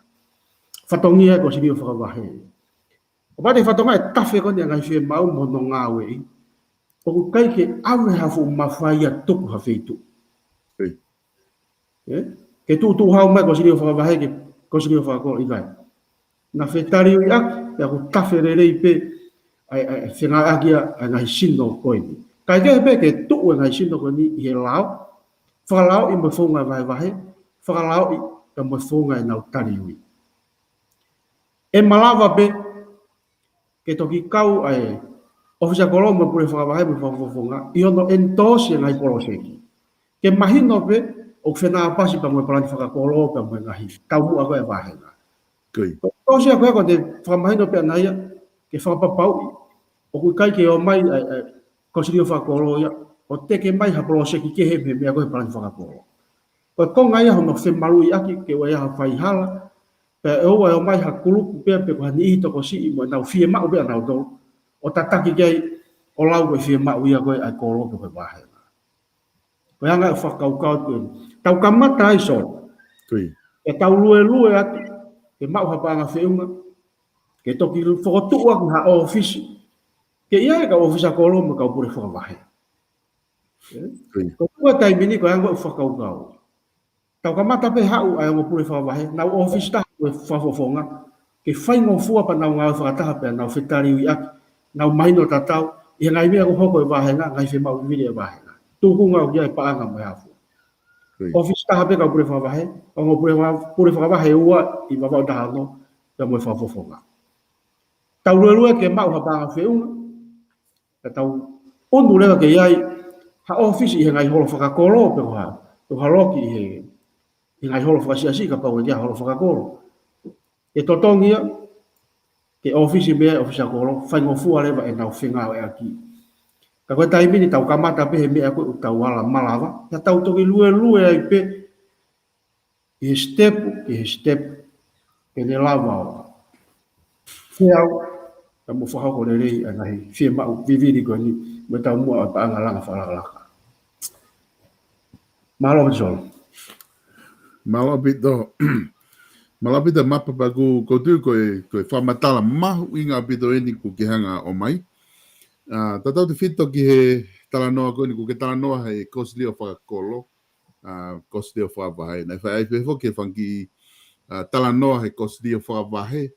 Fatongia e kosilio fakavahe. ʻO pau te fatongia e tafe ko eni e ngaahi fiemaʻu mo hono ngāueʻi, ʻoku ʻikai ke ʻave ha fuʻu mafai ia ʻo tuku ha feituʻu. Ke tuʻutuʻu hau mai kosilio fakavahe ki he kosilio fakakolo, ʻikai. Na fetaliuiʻaki, pea ʻoku tafe lelei pē ʻa e, ʻa e, fengāueʻaki ʻa e ngaahi sino ko eni. Kae kehe pē ke tuʻu e ngaahi sino ko eni ʻi he lao, fakalaoʻi mo e founga e vahevahe, fakalaoʻi pea mo e founga ʻenau taliui. ʻE malava pē ke toki kau ʻa e ʻōfisa kolo mo e pule fakavahe mo e fakafofonga ʻi hono endorse e ngaahi poloseki. Ke mahino pē ʻoku fenāpasi pea mo e palani fakakolo pea mo e ngaahi taumuʻa ko ē ʻa e vahenga. Ko e endorse ko ē ko ʻene fakamahino pē ʻana ia ke fakapapauʻi ʻoku ʻikai ke ʻomai ʻa e, ʻa e kosilio fakakolo ia ʻo teke mai ha poloseki kehe mei he meʻa ko ē he palani fakakolo. Ko e konga ia hono femaluʻiʻaki ke ʻoua ʻe ʻi ai ha faihala, pea ʻe ʻoua ʻe ʻomai ha kulupu pē pe ko ha niʻihi tokosiʻi mo ʻenau fiemaʻu pē ʻanautolu ʻo tataki ki ai ʻo lau ko e fiemaʻu ia ko ē ʻa e kolo pe ko e vahenga. Ko e anga e fakakaukau ko eni. Tau kamata ai, Solo. Ke tau luelue atu, ke maʻu ha paʻanga feʻunga, ke toki fokotuʻu ʻaki ha ʻōfisi. Ke ʻi ai e kau ʻōfisa kolo mo e kau pule fakavahe. Ko e tuʻu e taimi ni ko e anga e fakakaukau. Tau kamata pē haʻu ʻa e ongo pule fakavahe, nau ʻōfisi taha mo e fakafofonga, ke faingofua pea nau ngāue fakataha pea nau fetaliuiʻaki, nau mahino tatau ʻi he ngaahi meʻa ʻoku hoko ʻi he vahenga, ngaahi fiemaʻu vivili ʻa e vahenga. Tukunga ʻoku ʻi ai e paʻanga mo e hā fua. ʻŌfisi taha pē kau pule fakavahe, ongo pule faka-, pule fakavahe ʻe ua ʻi Vavaʻu taha ono, pea mo e fakafofonga. Tau luelue ke maʻu ha paʻanga feʻunga, ka tau ʻunu leva ke ʻi ai ha ʻōfisi ʻi he ngaahi holo fakakolo pe ko ha, pe ko ha loki ʻi he, ʻi he ngaahi holo fakasiasi kapau ʻoku ʻi ai ha holo fakakolo. ʻE totongi ia ke ʻōfisi mei ai e ʻōfisa kolo, faingofua leva ʻenau fengāueʻaki. Ka ko e taimi ni tau kamata pē he meʻa ko ē ʻoku tau ala malava, ka tau toki luelue ai pē ʻi he step, ʻi he step, ke ne lava ʻo feau, pea mo fakahoko lelei ʻa e ngaahi fiemaʻu vivili ko eni, mo e taumuʻa ʻo e paʻanga langa fakalakalaka. Mālō, Solo. Mālō ʻaupito. Mālō ʻaupito, Mapa, pea ʻoku ou tui ko e, ko e fakamatala mahuʻinga ʻaupito eni kuo ke hanga ʻo ʻomai. ʻA, tautautefito ki he talanoa ko eni kuo ke talanoa he kosilio fakakolo. ʻA, kosilio fakavahe. Naʻe fai ai pē foki e fanga kiʻi, ʻa, talanoa he kosilio fakavahe.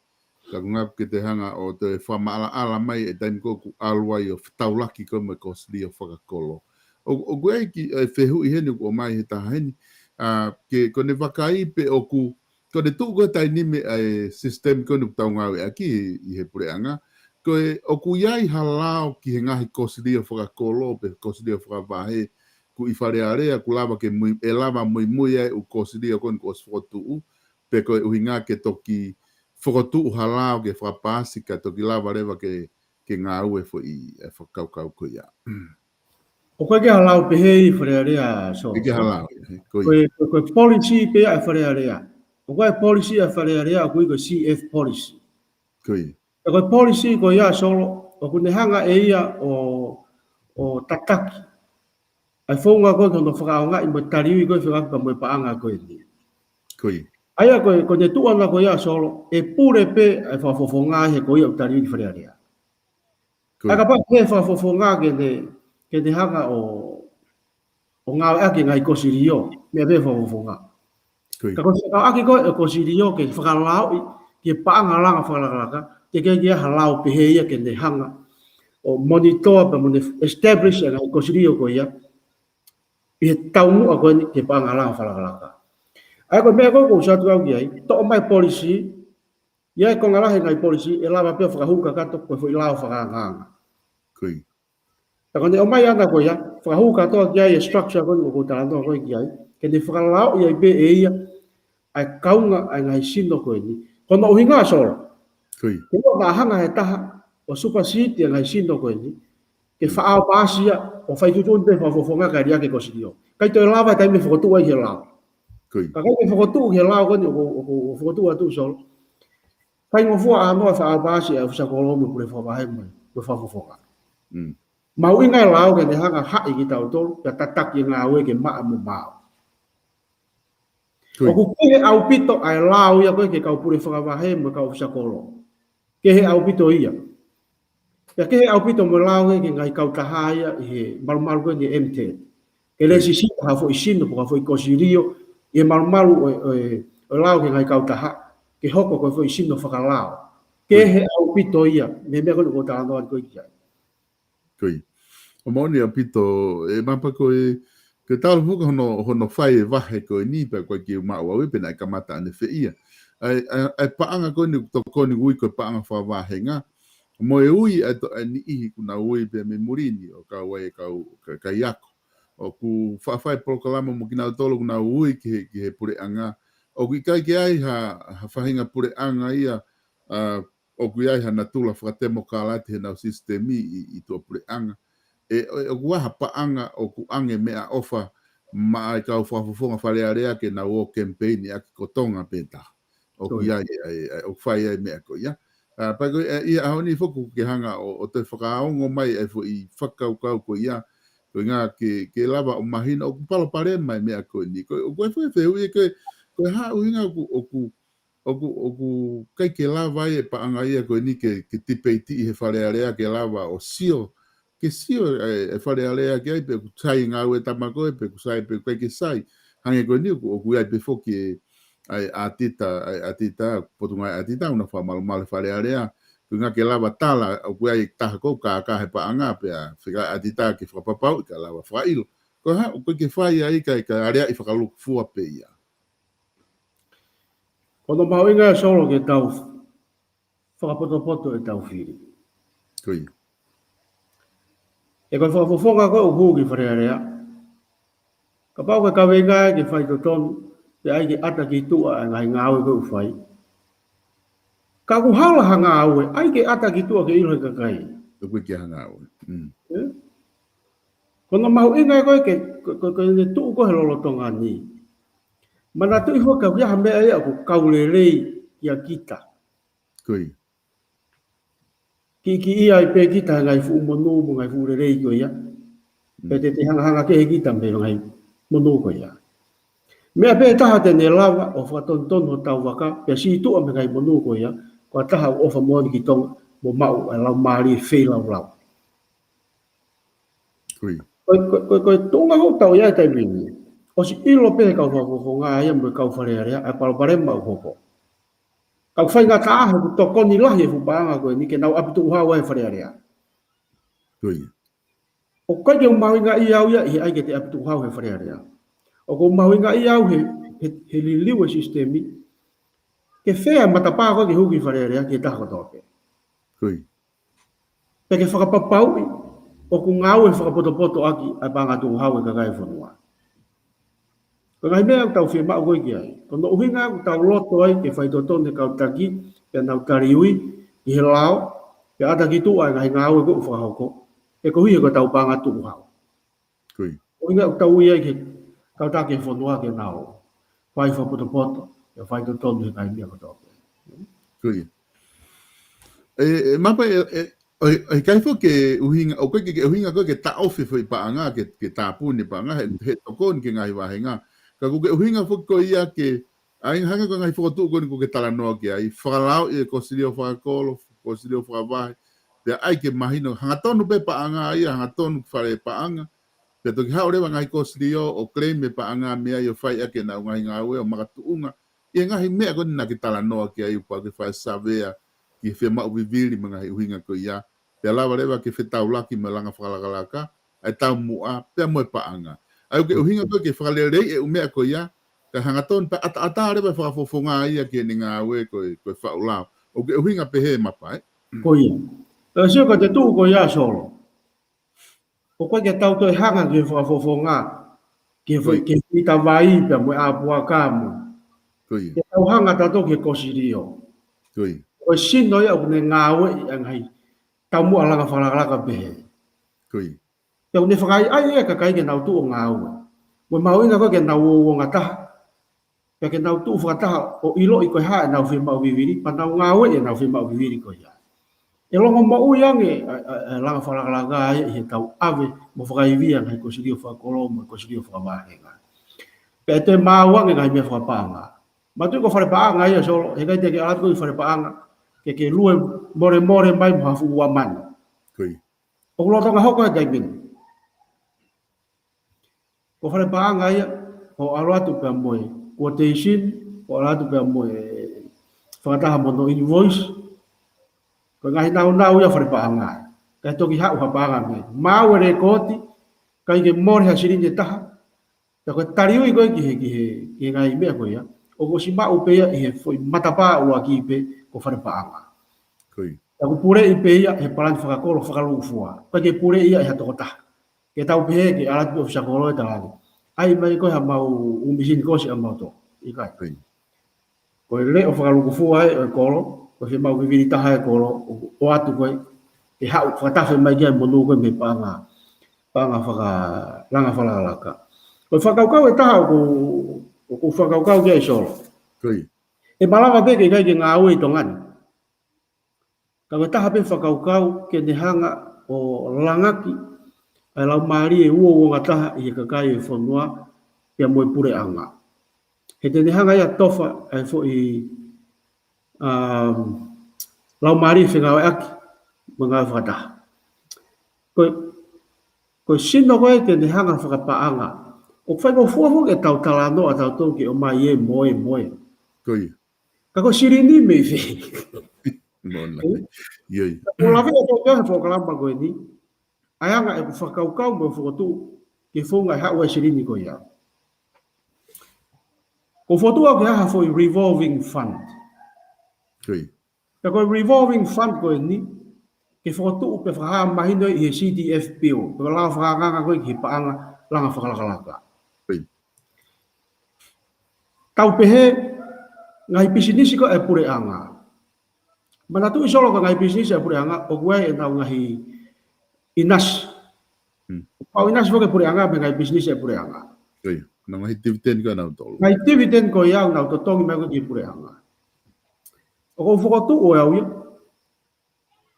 Ka ko e ʻuhinga ke te hanga ʻo toe fakamaʻalaʻala mai e taimi ko ē ʻoku ʻalu ai ʻo fetaulaki ko ē mo e kosilio fakakolo. ʻO, ʻoku ʻi ai e kiʻi fehuʻi heni ʻoku ʻomai he taha heni. ʻA, ke, ko ʻene vakai pe ʻoku, ko ʻene tuʻu ko ē taimi ni ʻa e system ko eni ʻoku tau ngāueʻaki ʻi he puleʻanga. Ko e, ʻoku ʻi ai ha lao ki he ngaahi kosilio fakakolo pe kosilio fakavahe, ʻoku ʻi Fale Alea, ʻoku lava ke mui-, ʻe lava muimui ai ʻū kosilio ko eni kuo ʻosi fokotuʻu, pe ko e ʻuhinga ke toki fokotuʻu ha lao ke fakapaasi ka toki lava leva ke, ke ngāue foʻi e fakakaukau ko ia. ʻOku ʻikai ke ha lao pehē ʻi Fale Alea, Solo. ʻIkai ke ha lao, he, ko Ko ia. e, ko e, ko e policy pē ia ʻa Fale Alea. ʻOku ʻi ai e policy ʻa Fale Alea, ʻoku ui ko e C F policy. Ko ia. Ka ko e policy ko ia, Solo, ʻoku ne hanga ʻe ia ʻo, ʻo tataki ʻa e founga ko ē ki hono fakaʻaongaʻi mo e taliui ko ē fekauʻaki pea mo e paʻanga ko eni. Ko ia. ʻA ia ko e, ko ʻene tuʻu ʻana ko ia, Solo, ʻe pule pē ʻa e fakafofonga he ko ia ʻoku taliui ki Fale Alea. Ko ia. ʻA ia kapau ʻe fakafofonga ke ne, ke ne hanga ʻo, ʻo ngāueʻaki e ngaahi kosilio, meʻa pē fakafofonga. Ko ia. Ka ko e fekauʻaki ko ē e kosilio ke fakalaoʻi ki he paʻanga langa fakalakalaka, teʻeki ai ke ʻi ai ha lao pehē ia ke ne hanga ʻo monitor pea mo ne establish e ngaahi kosilio ko ia ʻi he taumuʻa ko eni ki he paʻanga langa fakalakalaka. ʻA ia ko e meʻa ko ē ʻoku ou sio atu au ki ai, toʻo mai policy, ʻi ai e konga lahi e ngaahi policy, ʻe lava pē ʻo fakahū kakato ko e foʻi lao fakaangaanga. Ko ia. Ka ko ʻene ʻomai ʻana ko ia, fakahū kātoa ki ai e structure ko eni ʻoku ou talanoa ko ē ki ai, ke ne fakalaoʻi ai pē ʻe ia ʻa e kaunga ʻa e ngaahi sino ko eni. Ko hono ʻuhinga, Solo. Ko ia. Ke ʻoua naʻa hanga ʻe ha taha ʻo supersede e ngaahi sino ko eni, ke faʻao paasi ia ʻo fai tuʻutuʻuni pē fakafofonga kae liʻaki e kosilio. ʻIkai toe lava e taimi ʻe fokotuʻu ai he lao. Ko ia. Ka ʻikai ke fokotuʻu he lao ko eni ʻoku, ʻoku, ʻoku fokotuʻu atu, Solo, faingofua ʻānoa e faʻao paasi ʻa e ʻofisa kolo mo e pule fakavahe mo e, mo e fakafofonga. Mm. Mahuʻinga e lao ke ne hanga ʻo haʻi kitautolu, pea tataki e ngāue ke maʻa mo maau. Ko ia. ʻOku kehe ʻaupito ʻa e lao ia ko ē ki he kau pule fakavahe mo e kau ʻofisa kolo. Kehe ʻaupito ia. Pea kehe ʻaupito mo e lao ia ki he ngaahi kautaha ia ʻi he malumalu ko eni ʻe M ten. Ke lēsisita ha foʻi sino pe ko ha foʻi kosilio ʻi he malumalu ʻo e, ʻo e, ʻo e lao ki he ngaahi kautaha, ke hoko ko e foʻi sino fakalao. Ko ia. Kehe ʻaupito ia mei he meʻa ko eni ʻoku ou talanoa atu ko ē ki ai. Ko ia. ʻOku moʻoni ʻaupito, ʻe Mapa, ko e, ko e talu foki hono, hono fai e vahe ko eni, pea ko e kiʻi maʻu au ia pe naʻe kamata ʻanefē ia. ʻA e, ʻa e, ʻa e paʻanga ko eni ʻoku tokoni, ui ko e paʻanga fakavahenga. Mo e ui ʻa e to-, ʻa e niʻihi ʻoku nau ui pē mei muli ni ʻo kau ai e kau ka-, kaiako. ʻOku faʻa fai polokalama mo kinautolu ʻoku nau ui ki he, ki he puleʻanga. ʻOku ʻikai ke ʻi ai ha, ha faʻahinga puleʻanga ia, ʻa, ʻoku ʻi ai ha natula fakatemokalati heʻenau sisitemi ʻi, ʻi tuʻapuleʻanga. ʻE, ʻe, ʻoku ʻi ai ha paʻanga ʻoku ʻoange meʻaʻofa maʻa e kau fakafofonga Fale Alea ke nau ō kemipeini ʻaki ko Tonga pē taha. ʻOku ʻi ai, ʻa e, ʻa e, ʻoku fai ai e meʻa ko ia. ʻA, pea ko e, ʻi he ʻaho ni foki ke hanga ʻo, ʻo toe fakaongo mai e foʻi fakakaukau ko ia. Ko e ʻuhinga ke, ke lava ʻo mahino ʻoku palopalema e meʻa ko eni. Ko, ko e foʻi fehuʻi ko ē, ko e hā e ʻuhinga ʻoku, ʻoku ʻoku, ʻoku ʻikai ke lava ai e paʻanga ia ko eni ke, ke tipeitiʻi he Fale Alea ke lava ʻo sio, ke sio e, e Fale Alea ki ai pe ʻoku sai e ngāue e tama ko ē, pe ʻoku sai, pe ʻikai ke sai. Hangē ko eni ʻoku, ʻoku ʻi ai pē foki e, ʻa e ʻatita, ʻa e ʻatita, Potungāue ʻAtita, ʻoku na fakamalumalu he Fale Alea. Ko e ʻuhinga ke lava tala, ʻoku ʻi ai e taha ʻoku kākā he paʻanga pea fika ʻatita ke fakapapauʻi ka lava fakaʻilo. Ko e hā, ʻoku ʻikai ke fai ai ka, ka aleaʻi fakalūkufua pē ia. Ko hono mahuʻinga, Solo, ke tau fakapotopoto ʻetau fili. Ko ia. ʻE ko e fakafofonga ko ē ʻoku hū ki Fale Alea, kapau ko e kaveinga ia ke faitotonu, pea ʻai ke ʻata ki tuʻa e ngaahi ngāue ko ē ʻoku fai. Ka ʻoku hala ha ngāue, ʻai ke ʻata ki tuʻa ke ʻilo ʻe he kakai. ʻOku ʻikai ke ha ngāue. Mm. ʻE? Ko hono mahuʻinga ko ē ke, ko, ko, ko ʻene tuʻu ko ē he lolotonga ni. Manatuʻi foki ʻoku ʻi ai ha meʻa ia ʻoku kau lelei kia kita. Ko ia. Kiʻi, kiʻi ʻai pē kita he ngaahi fuʻu monū mo e ngaahi fuʻu lelei ko ia. Mm. Pea te, te hangahanga kehe kita mei he ngaahi monū ko ia. Meʻa pē taha te ne lava ʻo fakatonutonu hotau vaka, pea sītuʻa mei he ngaahi monū ko ia, ko ha taha ʻoku ʻofa moʻoni ki Tonga, mo maʻu ʻa e laumālie feilaulau. Ko ia. Ko e, ko e, ko e, ko e tuʻunga ʻoku tau ʻi ai he taimi ni. ʻOsi ʻilo pē he kau fakafofonga ia mo e kau Fale Alea ʻa e palopalema ʻoku hoko. Ka ʻoku faingataʻa he ʻoku tokoni lahi e fuʻu paʻanga ko eni ke nau ʻapi tuʻuhau ai he Fale Alea. Ko ia. ʻOku ʻikai ke u mahuʻingaʻia au ia ʻi he ʻai ke te ʻapi tuʻuhau he Fale Alea. ʻOku ou mahuʻingaʻia au he, he, he liliu e sisitemi, ke fea e matapā ko ē ke hū ki Fale Alea ki he taha kotoa pē. Ko ia. Pea ke fakapapauʻi ʻoku ngāue fakapotopoto ʻaki ʻa e paʻanga tuʻuhau e kakai e fonua. Ko e ngaahi meʻa ʻoku tau fiemaʻu ko ē ki ai. Ko hono ʻuhinga ʻoku tau loto ai ke faitotonu e kau taki, pea nau taliui ʻi he lao, pea ʻata ki tuʻa e ngaahi ngāue ʻoku fakahoko, he koeʻuhi ko ʻetau paʻanga tuʻuhau. Ko ia. ʻUhinga ʻoku tau ui ai ki he kau taki e fonua ke nau fai fakapotopoto, pea faitotonu he ngaahi meʻa kotoa pē. Ko ia. ʻE, ʻe, mapa ʻe, ʻe, ʻo, ʻo ʻikai foki ke ʻuhinga, ʻoku ʻikai ke, ke ʻuhinga ko ē ke taʻofi e foʻi paʻanga, ke, ke tāpuni e paʻanga, he, he tokoni ki he ngaahi vāhenga. Ka ʻoku ke ʻuhinga foki ko ia ke, ʻa ia hangē ko e ngaahi fokotuʻu ko eni ʻoku ke talanoa ki ai, fakalaoʻi e kosilio fakakolo, kosilio fakavahe, pea ʻai ke mahino, hangatonu pē paʻanga ia, hangatonu ki fale paʻanga, pea toki haʻu leva ngaahi kosilio ʻo claim e paʻanga mei ai ʻo fai ʻaki ʻenau ngaahi ngāue ʻo makatuʻunga ʻi he ngaahi meʻa ko eni naʻa ke talanoa ki ai, ʻoku pau ke fai e savea ki he fiemaʻu vivili mo e ngaahi ʻuhinga ko ia. Pea lava leva ke fetaulaki mo e langa fakalakalaka, ʻa e taumuʻa, pea mo e paʻanga. ʻA ia ʻoku ke ʻuhinga ko ē ke fakaleleiʻi e ʻū meʻa ko ia, kae hangatonu pē ʻataʻatā leva e fakafofonga ia ki heʻene ngāue ko e, ko e faʻu lao. ʻOku ke ʻuhinga pehē mapa, ē? Ko ia. Pea sio ka te tuʻu ko ia Solo. ʻOku ʻikai ke tau toe hanga ki he fakafofonga, ki he foʻi, ko ia, ki he fita vai pea mo e ʻā puaka mo. Ko ia. Ke tau hanga tautolu ki he kosilio. Ko ia. Ko e sino ia ʻoku ne ngāueʻi ʻa e ngaahi taumuʻa langa fakalakalaka pehē. Ko ia. Pea ʻoku ne fakaʻaiʻai e kakai ke nau tuʻu ʻo ngāue. Mo e mahuʻinga ko ē ke nau uouongataha. Pea ke nau tuʻu fakataha ʻo ʻiloʻi ko e hā ʻenau fiemaʻu vivili, pea nau ngāueʻi ʻenau fiemaʻu vivili ko ia. ʻE longomoʻui ange ʻa, ʻa, ʻa e langa fakalakalaka ia ʻi heʻetau ʻave mo fakaivia e ngaahi kosilio fakakolo mo e kosilio fakavahenga. Pea ʻe toe maau ange e ngaahi meʻa fakapaʻanga. Manatuʻi ko e fale paʻanga ia Solo, he ʻikai te ke ʻalu atu ki fale paʻanga ke ke lue molemole mai mo ha fuʻu ua mano. Ko ia. ʻOku lolotonga hoko he taimi ni. Ko e fale paʻanga ia, ʻoku ʻalu atu pea mo e quotation, ʻoku ʻalu atu pea mo e fakataha mo hono invoice. Ko e ngaahi naunau ia e fale paʻanga. Kae toki haʻu ha paʻanga mei ai. Maau e lēkooti, ʻikai ke mole ha silini ʻe taha. Pea ko e taliui ko ē ki he, ki he, ki he ngaahi meʻa ko ia, ʻoku ʻosi maʻu pē ia ʻi he foʻi matapā ʻuluaki pē ko e fale paʻanga. Ko ia. Pea ʻoku puleʻi pē ia he palani fakakolo fakalūkufua. ʻIkai ke puleʻi ia ʻe ha tokotaha. Ke tau pehē ke ʻalu atu ʻōfisa kolo ʻo talaange, ʻai mai ko ē haʻamau ʻū mīsini kosi ʻamautolu. ʻIkai. Ko ia. Ko e leʻo fakalūkufua ē ʻo e kolo, ko e fiemaʻu vivili taha ʻa e kolo, ʻo, ʻoatu ko ē, ke haʻu fakatafe mai ki ai e monū ko ē mei he paʻanga, paʻanga fakalanga fakalakalaka. Ko e fakakaukau ʻe taha ʻoku, ʻoku ou fakakaukau ki ai Solo. Ko ia. ʻE malava pē ke ʻikai ke ngāue ʻi Tonga ni. Ka ko e taha pē fakakaukau ke ne hanga ʻo langaki ʻa e laumālie uouongataha ʻi he kakai e fonua pea mo e puleʻanga. He te ne hanga ia ʻo tofa ʻa e foʻi, um, laumālie fengāueʻaki mo e ngāue fakataha. Ko e, ko e sino ko ē te ne hanga ʻo fakapaʻanga. ʻOku faingofua foki ʻetau talanoa ʻatautolu ke ʻomai ē mo ē mo ē. Ko ia. Ka ko e silini mei fē? Mo na. Ē? ʻIo, ʻio. ʻOku lave ʻa e tau pea he polokalama ko eni, ʻa e anga ʻeku fakakaukau mo e fokotuʻu ke founga e haʻu e silini ko ia. ʻOku ou fokotuʻu au ke ʻai ha foʻi revolving fund. Ko ia. Pea ko e revolving fund ko eni, ke fokotuʻu pea fakahā mahino ʻi he C D F bill, pea ko e lao fakaangaanga ko ē ki he paʻanga langa fakalakalaka. Ko ia. Tau pehē, ngaahi pisinisi ko ē ʻa e puleʻanga. Manatuʻi Solo ko e ngaahi pisinisi ʻa e puleʻanga, ʻoku ʻi ai ʻenau ngaahi ʻinasi. Hmm. Pau ʻinasi foki e puleʻanga, mei he ngaahi pisinisi ʻa e puleʻanga. Ko ia, ʻenau ngaahi dividend ko ē ʻanautolu. Ngaahi dividend ko ia ʻoku nau totongi mai ko ē ki he puleʻanga. ʻOku ou fokotuʻu ʻe au ia,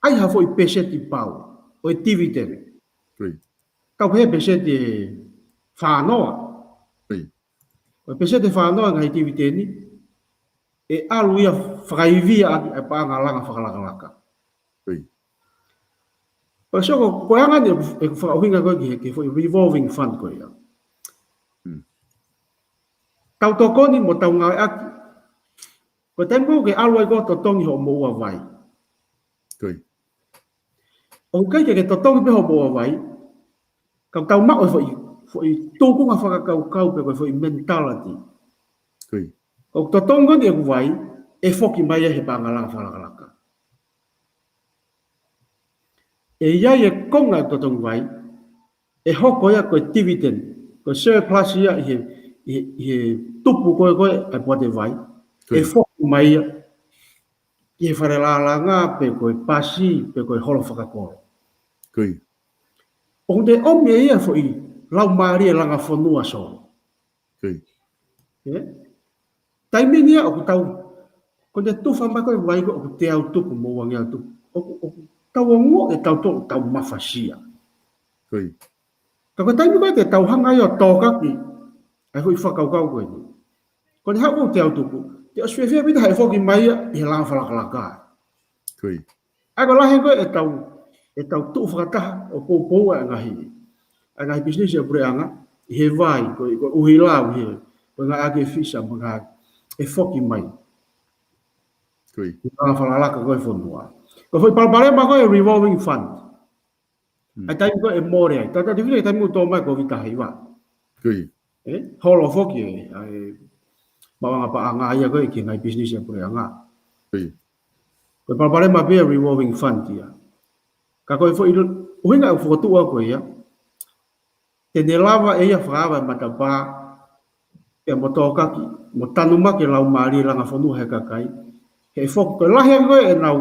ʻai ha foʻi peseti pau, ʻo e dividend. Ko ia. Tau pehē peseti ʻe fā noa. Ko ia. Ko e peseti ʻe fā noa e ngaahi dividend, ʻe ʻalu ia ʻo fakaivia ʻaki ʻa e paʻanga langa fakalakalaka. Ko ia. Pea Solo, ko e anga eni ʻeku, ʻeku fakaʻuhinga ko ē ki he, ki he foʻi revolving fund ko ia. Hmm. Tau tokoni mo tau ngāueʻaki Ko e taimi ko ē ʻoku ke ʻalu ai ko ē ʻo totongi hoʻo moʻua vai. Ko ia. ʻOku ʻikai ke ke totongi pē hoʻo moʻua vai, ka ʻoku tau maʻu e foʻi, foʻi tūkunga fakakaukau pe ko e foʻi mentality. Ko ia. ʻOku totongi ko eni ʻeku vai, ʻe foki mai ia he paʻanga langa fakalakalaka. ʻE ʻi ai e konga ʻeku totongi vai, ʻe hoko ia ko e dividend, ko e surplus ia ʻi he, ʻi he, ʻi he tupu ko ē ko ē ʻa e poate vai, Ko ia. ʻe foki mai ia ki he fale lālanga pe ko e pasi pe ko e holo fakakolo. Ko ia. ʻOku ne ʻomi ia foʻi laumālie langa fonua, Solo. Ko ia. Ē? Taimi ni ia ʻoku tau, ko ʻene tufa mai ko ē vai ko ē ʻoku teau tupu mo uangeau tupu. ʻOku, ʻoku tau ongoʻi ʻe tautolu ʻoku tau mafasia. Ko ia. Ka ko e taimi ko ē te tau hanga ai ʻo tōkaki ʻa e foʻi fakakaukau ko eni, ko ʻene haʻu ʻoku teau tupu, te ʻosi fiefia pē ʻi he foki mai ia ʻi he langa fakalakalaka. Ko ia. ʻA ia ko e lahi ko ē ʻetau, ʻetau tuʻu fakataha ʻo poupou ʻa e ngaahi, ʻa e ngaahi pisinisi ʻa e puleʻanga, ʻi he vai, ko e, ko e ʻuhila, ʻi he, ko e ngaahi ʻakifisa, mo e ngaahi, ʻe foki mai. Ko ia. ʻI he langa fakalakalaka ko ē ʻo e fonua. Ko e foʻi palopalema ko ē revolving fund. Hmm. ʻA e taimi ko ē ʻe mole ai. Tau tau tefine taimi ʻoku tō mai ko e Koviti taha hiva. Ko ia. Ē? Holo foki e, ʻa e maʻuʻanga paʻanga ia ko ē ki he ngaahi pisinisi ʻa e puleʻanga. Ko ia. Ko e palopalema pē ia revolving fund ia. Ka ko e foʻi ʻuhinga ʻoku fokotuʻu ko ia, te ne lava ʻe ia fakaava e matapā, pea mo tōkaki, mo tanumaki e laumālie langa fonua he kakai. He foki, ko e lahi ange ko ē ʻenau,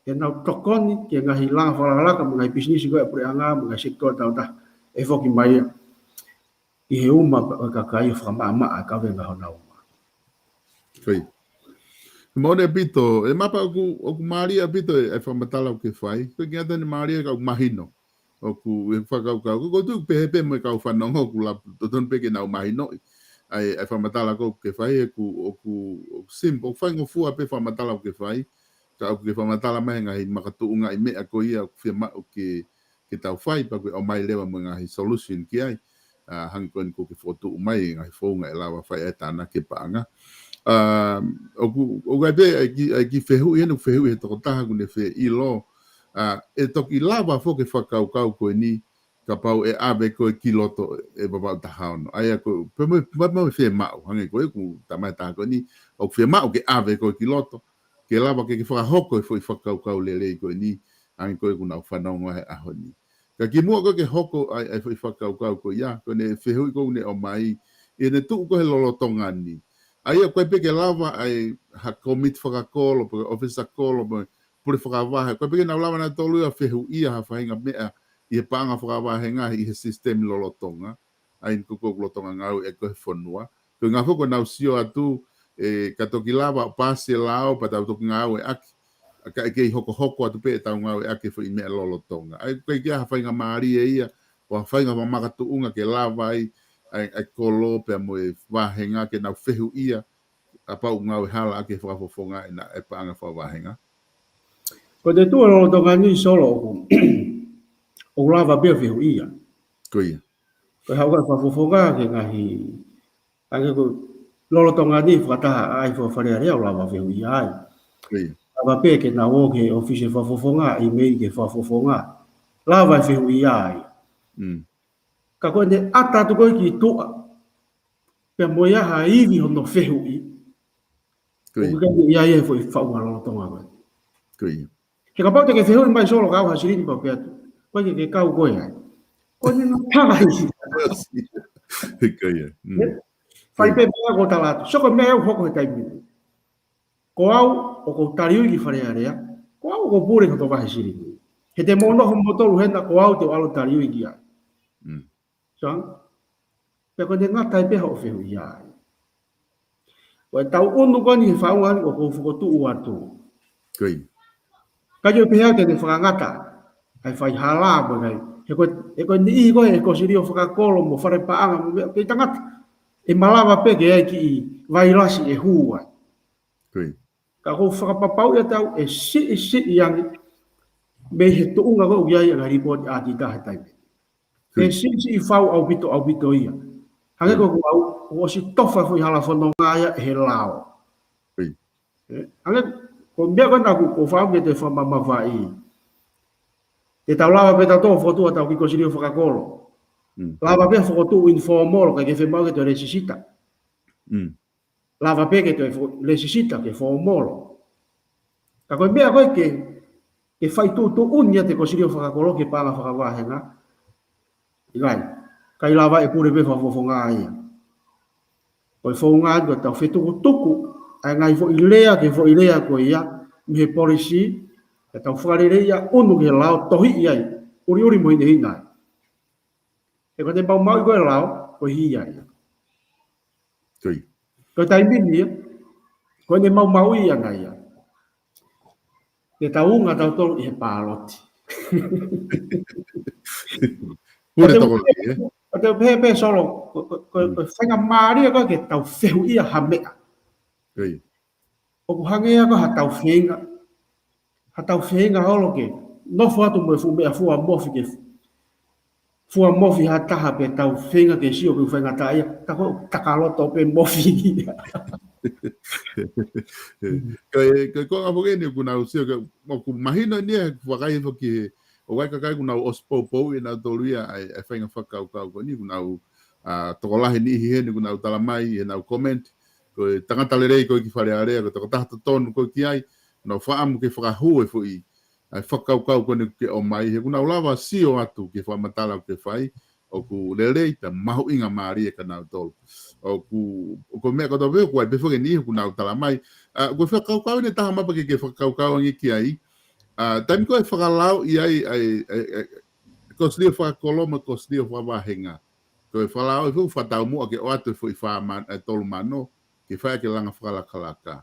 ʻenau tokoni ki he ngaahi langa fakalakalaka mo e ngaahi pisinisi ko ē ʻa e puleʻanga, mo e ngaahi sekitoa taautaha, ʻe foki mai ia ʻi he uma ʻo e kakai ʻo fakamaʻamaʻa e kavenga honau uma. Ko ia. Mālie ʻaupito, ʻe Mapa, ʻoku, ʻoku mālie ʻaupito e, e fakamatala ʻoku ke fai. Ko e kiate ne mālie ka ʻoku mahino. ʻOku, e fakakaukau. Ko, ko e tuʻu pehē pē mo e kau fanongo ʻoku la, totonu pē ke nau mahinoʻi. ʻA e, e fakamatala ko ē ʻoku ke fai, ʻoku, ʻoku, ʻoku simple, ʻoku faingofua pē fakamatala ʻoku ke fai. Ka ʻoku ke fakamatala mai e ngaahi makatuʻunga ʻi he meʻa ko ia ʻoku fiemaʻu ke, ke tau fai, pea ʻoku ke ʻomai leva mo e ngaahi solution ki ai. ʻA, hangē ko eni ʻoku ke fokotuʻu mai e ngaahi founga ʻe lava fai ai e tānaki e paʻanga. ʻA, ʻoku, ʻoku ʻi ai pē, ʻa e kiʻi, ʻa e kiʻi fehuʻi ʻeni ʻoku fehuʻi he tokotaha ʻoku ne fie ʻilo. ʻA, ʻe toki lava foki e fakakaukau ko eni, kapau ʻe ʻave ko ē ki loto e Vaʻa Vaʻa taha ono. ʻA ia ko, pea mo, pea mo e fiemaʻu, hangē ko ē ʻoku talamai ʻe he taha ko eni, ʻoku fiemaʻu ke ʻave ko ē ki loto, ke lava ke, ke fakahoko e foʻi fakakaukau lelei ko eni, hangē ko ē ʻoku nau fanongo he ʻaho ni. Ka kimuʻa ko ē ke hoko ai, ʻa e foʻi fakakaukau ko ia, ko ʻene fehuʻi ko ē ʻoku ne ʻomai, ʻi heʻene tuʻu ko ē he lolotonga ni. ʻA ia ʻoku ʻikai pē ke lava ai ha komiti fakakolo, pe ko e ʻōfisa kolo, pe ko e pule fakavahe, ʻoku ʻikai pē ke nau lava nautolu ia ʻo fehuʻia ha faʻahinga meʻa ʻi he paʻanga fakavahenga ʻi he sisitemi lolotonga. ʻA ia ko ē ʻoku lolotonga ngāueʻaki ko ē he fonua. Ko e ngaahi foʻi ko ʻenau sio atu, ē, ka toki lava ʻo pasi e lao, pea tau toki ngāueʻaki. ʻA ia ka ʻe kei hokohoko atu pē ʻetau ngāueʻaki e foʻi meʻa lolotonga. ʻA ia ʻoku ʻikai ke ʻi ai ha faʻahinga mālie ia, ʻo ha faʻahinga makatuʻunga ke lava ai, ʻa e, ʻa e kolo pea mo e vahenga ke nau fehuʻia, kapau ʻoku ngāue hala ʻaki e fakafofonga ʻena e paʻanga fakavahenga. Ko e tuʻu he lolotonga ni, Solo, ʻoku, ʻoku lava pē ʻo fehuʻia. Ko ia. Ko e haʻu ko ē e fakafofonga ki he ngaahi, hangē ko e lolotonga ni fakataha ai fo Fale Alea ʻoku lava fehuʻia ai. Ko ia. Lava pē ke nau ō ki he ʻōfisi e fakafofonga, ʻimeli ki he fakafofonga. Lava e fehuʻia ai. Mm. Ka ko ʻene ʻata atu ko ē ki tuʻa, pea mo ia ha ivi hono fehuʻi. Ko ia. ʻOku ʻikai ke ʻi ai e foʻi faʻunga lolotonga ko ē. Ko ia. He kapau te ke fehuʻi mai, Solo, ka ʻoku ʻi ai ha silini pea u pehē atu, ko e ke, ke kau koe ai. Ko ʻene ngataʻanga isi. Ko ia. Mm. Ē? Fai pē meʻa ko ē ʻoku tala atu. Sio ko e meʻa ʻoku hoko he taimi ni. Ko au ʻoku ou taliui ki Fale Alea, ko au ʻoku ou pule ki hoto vahe silini. He te mou nofo moutolu hena, ko au te u ʻalu ʻo taliui ki ai. Mm. Sio ange? Pea ko ʻene ngata ai pē hoʻo fehuʻia ai. Ko e tau ʻunu ko eni he faʻunga ni ʻoku ou fokotuʻu atu. Ko ia. Ka ʻoku ou pehē au te ne fakangata ʻa e faihala mo e ngaahi. He ko e, he ko e niʻihi ko ē he kosilio fakakolo mo fale paʻanga mo meʻa, kei tangata. ʻE malava pē ke ʻi ai e kiʻi vailasi ʻe hū ai. Ko ia. Ka ʻoku ou fakapapauʻi atu au ʻe siʻisiʻi ange mei he tuʻunga ko ē ʻoku ʻi ai e ngaahi lipooti ʻaupito he taimi ni. Ko ia. ʻE siʻisiʻi fau ʻaupito, ʻaupito ia. Hangē ko ia. ʻOku ou, ʻoku ʻosi tofa e foʻi hala fononga ia ʻe he lao. Ko ia. ʻE, ʻa ia, ko e meʻa ko ena ʻoku, ʻoku ou fakaʻamu ke toe fakamamafaʻi. Te tau lava pē tautolu ʻo fokotuʻu ʻetau kiʻi kosilio fakakolo. Mm. Lava pē fokotuʻu informal, ʻikai ke fiemaʻu ke toe lēsisita. Mm. Lava pē ke toe fo-, lēsisita ke formal. Ka ko e meʻa ko ē ke, ke fai tuʻutuʻuni ʻa e kosilio fakakolo ki he paʻanga fakavahenga. ʻIkai, ʻikai lava ʻe he pule pē fakafofonga ia. Ko e founga atu ʻetau fetukutuku ʻa e ngaahi foʻi lea ki he foʻi lea ko ia mei he policy, ʻetau fakalelei ia, ʻunu ki he lao, tohiʻi ai, ʻuliʻuli mo hinehina ai. He ko ʻete maumauʻi ko ē e lao, ko e hia ia. Ko ia. Ko e taimi ni ia, ko ʻene maumauʻi ʻana ia. Te tau unga tautolu ʻi he pāloti. Pule tokolahi, ē? ʻOku ou pehē pē Solo, ko, ko, ko, Mm. ko e faingamālie ko ē ke tau fehuʻia ha meʻa. Ko ia. ʻOku hangē ia ko ha tau feinga, ha tau feinga holo ke nofo atu mo e fuʻu meʻa fua mofi ke fua mofi ha taha pea tau feinga ke sio ʻoku faingataʻaʻia, ka ko e takaloto pē mofi ia. Ko e, ko e konga foki eni ʻoku nau sio, ka ʻoku mahino eni ia he vakai foki he, ʻoku ʻi ai e kakai ʻoku nau ʻosi poupouʻi ʻe nautolu ia ʻa e, ʻa e faʻahinga fakakaukau ko eni, ʻoku nau, ʻa, tokolahi e niʻihi heni ʻoku nau talamai heʻenau comment, ko e tangata lelei ko ē ki Fale Alea, ko e tokotaha totonu ko ē ki ai, nau fakaʻamu ke fakahū e foʻi, ʻa e fakakaukau ko eni ke ʻomai, he ʻoku nau lava sio atu ki he fakamatala ʻoku ke fai, ʻoku lelei pea mahuʻinga mālie kia nautolu. ʻOku, ʻoku meʻa kotoa pē, ʻoku ʻi ai pē foki e niʻihi ʻoku nau talamai. ʻA, ko e fakakaukau eni ʻe taha mahalo pē ke, ke fakakaukau ange ki ai. ʻA, taimi ko ē ʻe fakalao ʻi ai, ʻa e, ʻa e, ʻa e, kosilio fakakolo mo e kosilio fakavahenga. Ko e fakalao ʻi ai foki e fakataumuʻa ke ʻoatu e foʻi fā man-, ʻa e tolu mano, ke fai ʻaki e langa fakalakalaka.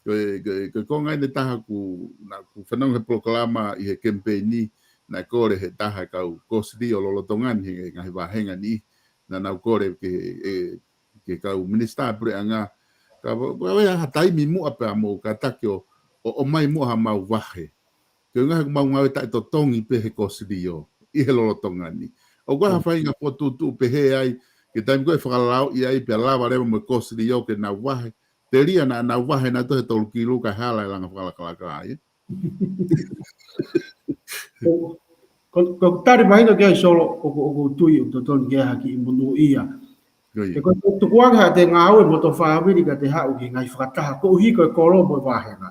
Ko e, ko e, ko e konga eni ʻe taha ʻoku, naʻá ku fanongo he polokalama ʻi he kemipeini, naʻe kole ʻe he taha e kau kosilio lolotonga ni he ngaahi vahenga ni, naʻa nau kole ki he, ʻe, ki he kau minisitā puleʻanga, ka ʻoku, ʻoku ʻi ai ha taimi muʻa pea mou kātaki ʻo, ʻo, ʻomai muʻa haʻamau vahe. Ko e ʻuhinga he ʻoku mau ngāue taʻetotongi pē he kosilio ʻi he lolotonga ni. ʻOku ʻi ai ha Mm. faʻahinga fokotuʻutuʻu pehē ai, ki he taimi ko ē ʻe fakalao ʻi ai pea lava leva mo e kosilio ke nau vahe. Telia naʻa nau vahe nautolu he tolu kilu kae hala e langa fakalakalaka ai. Ko, ko, ko e tali mahino ki ai Solo, ʻoku, ʻoku ou tui ʻoku totonu ke ʻi ai ha kiʻi monūʻia. Ko ia. He ko e tukuange haʻate ngāue mo hoto fāmili ka te haʻu ki he ngaahi fakataha, koeʻuhi ko e kolo mo e vahenga.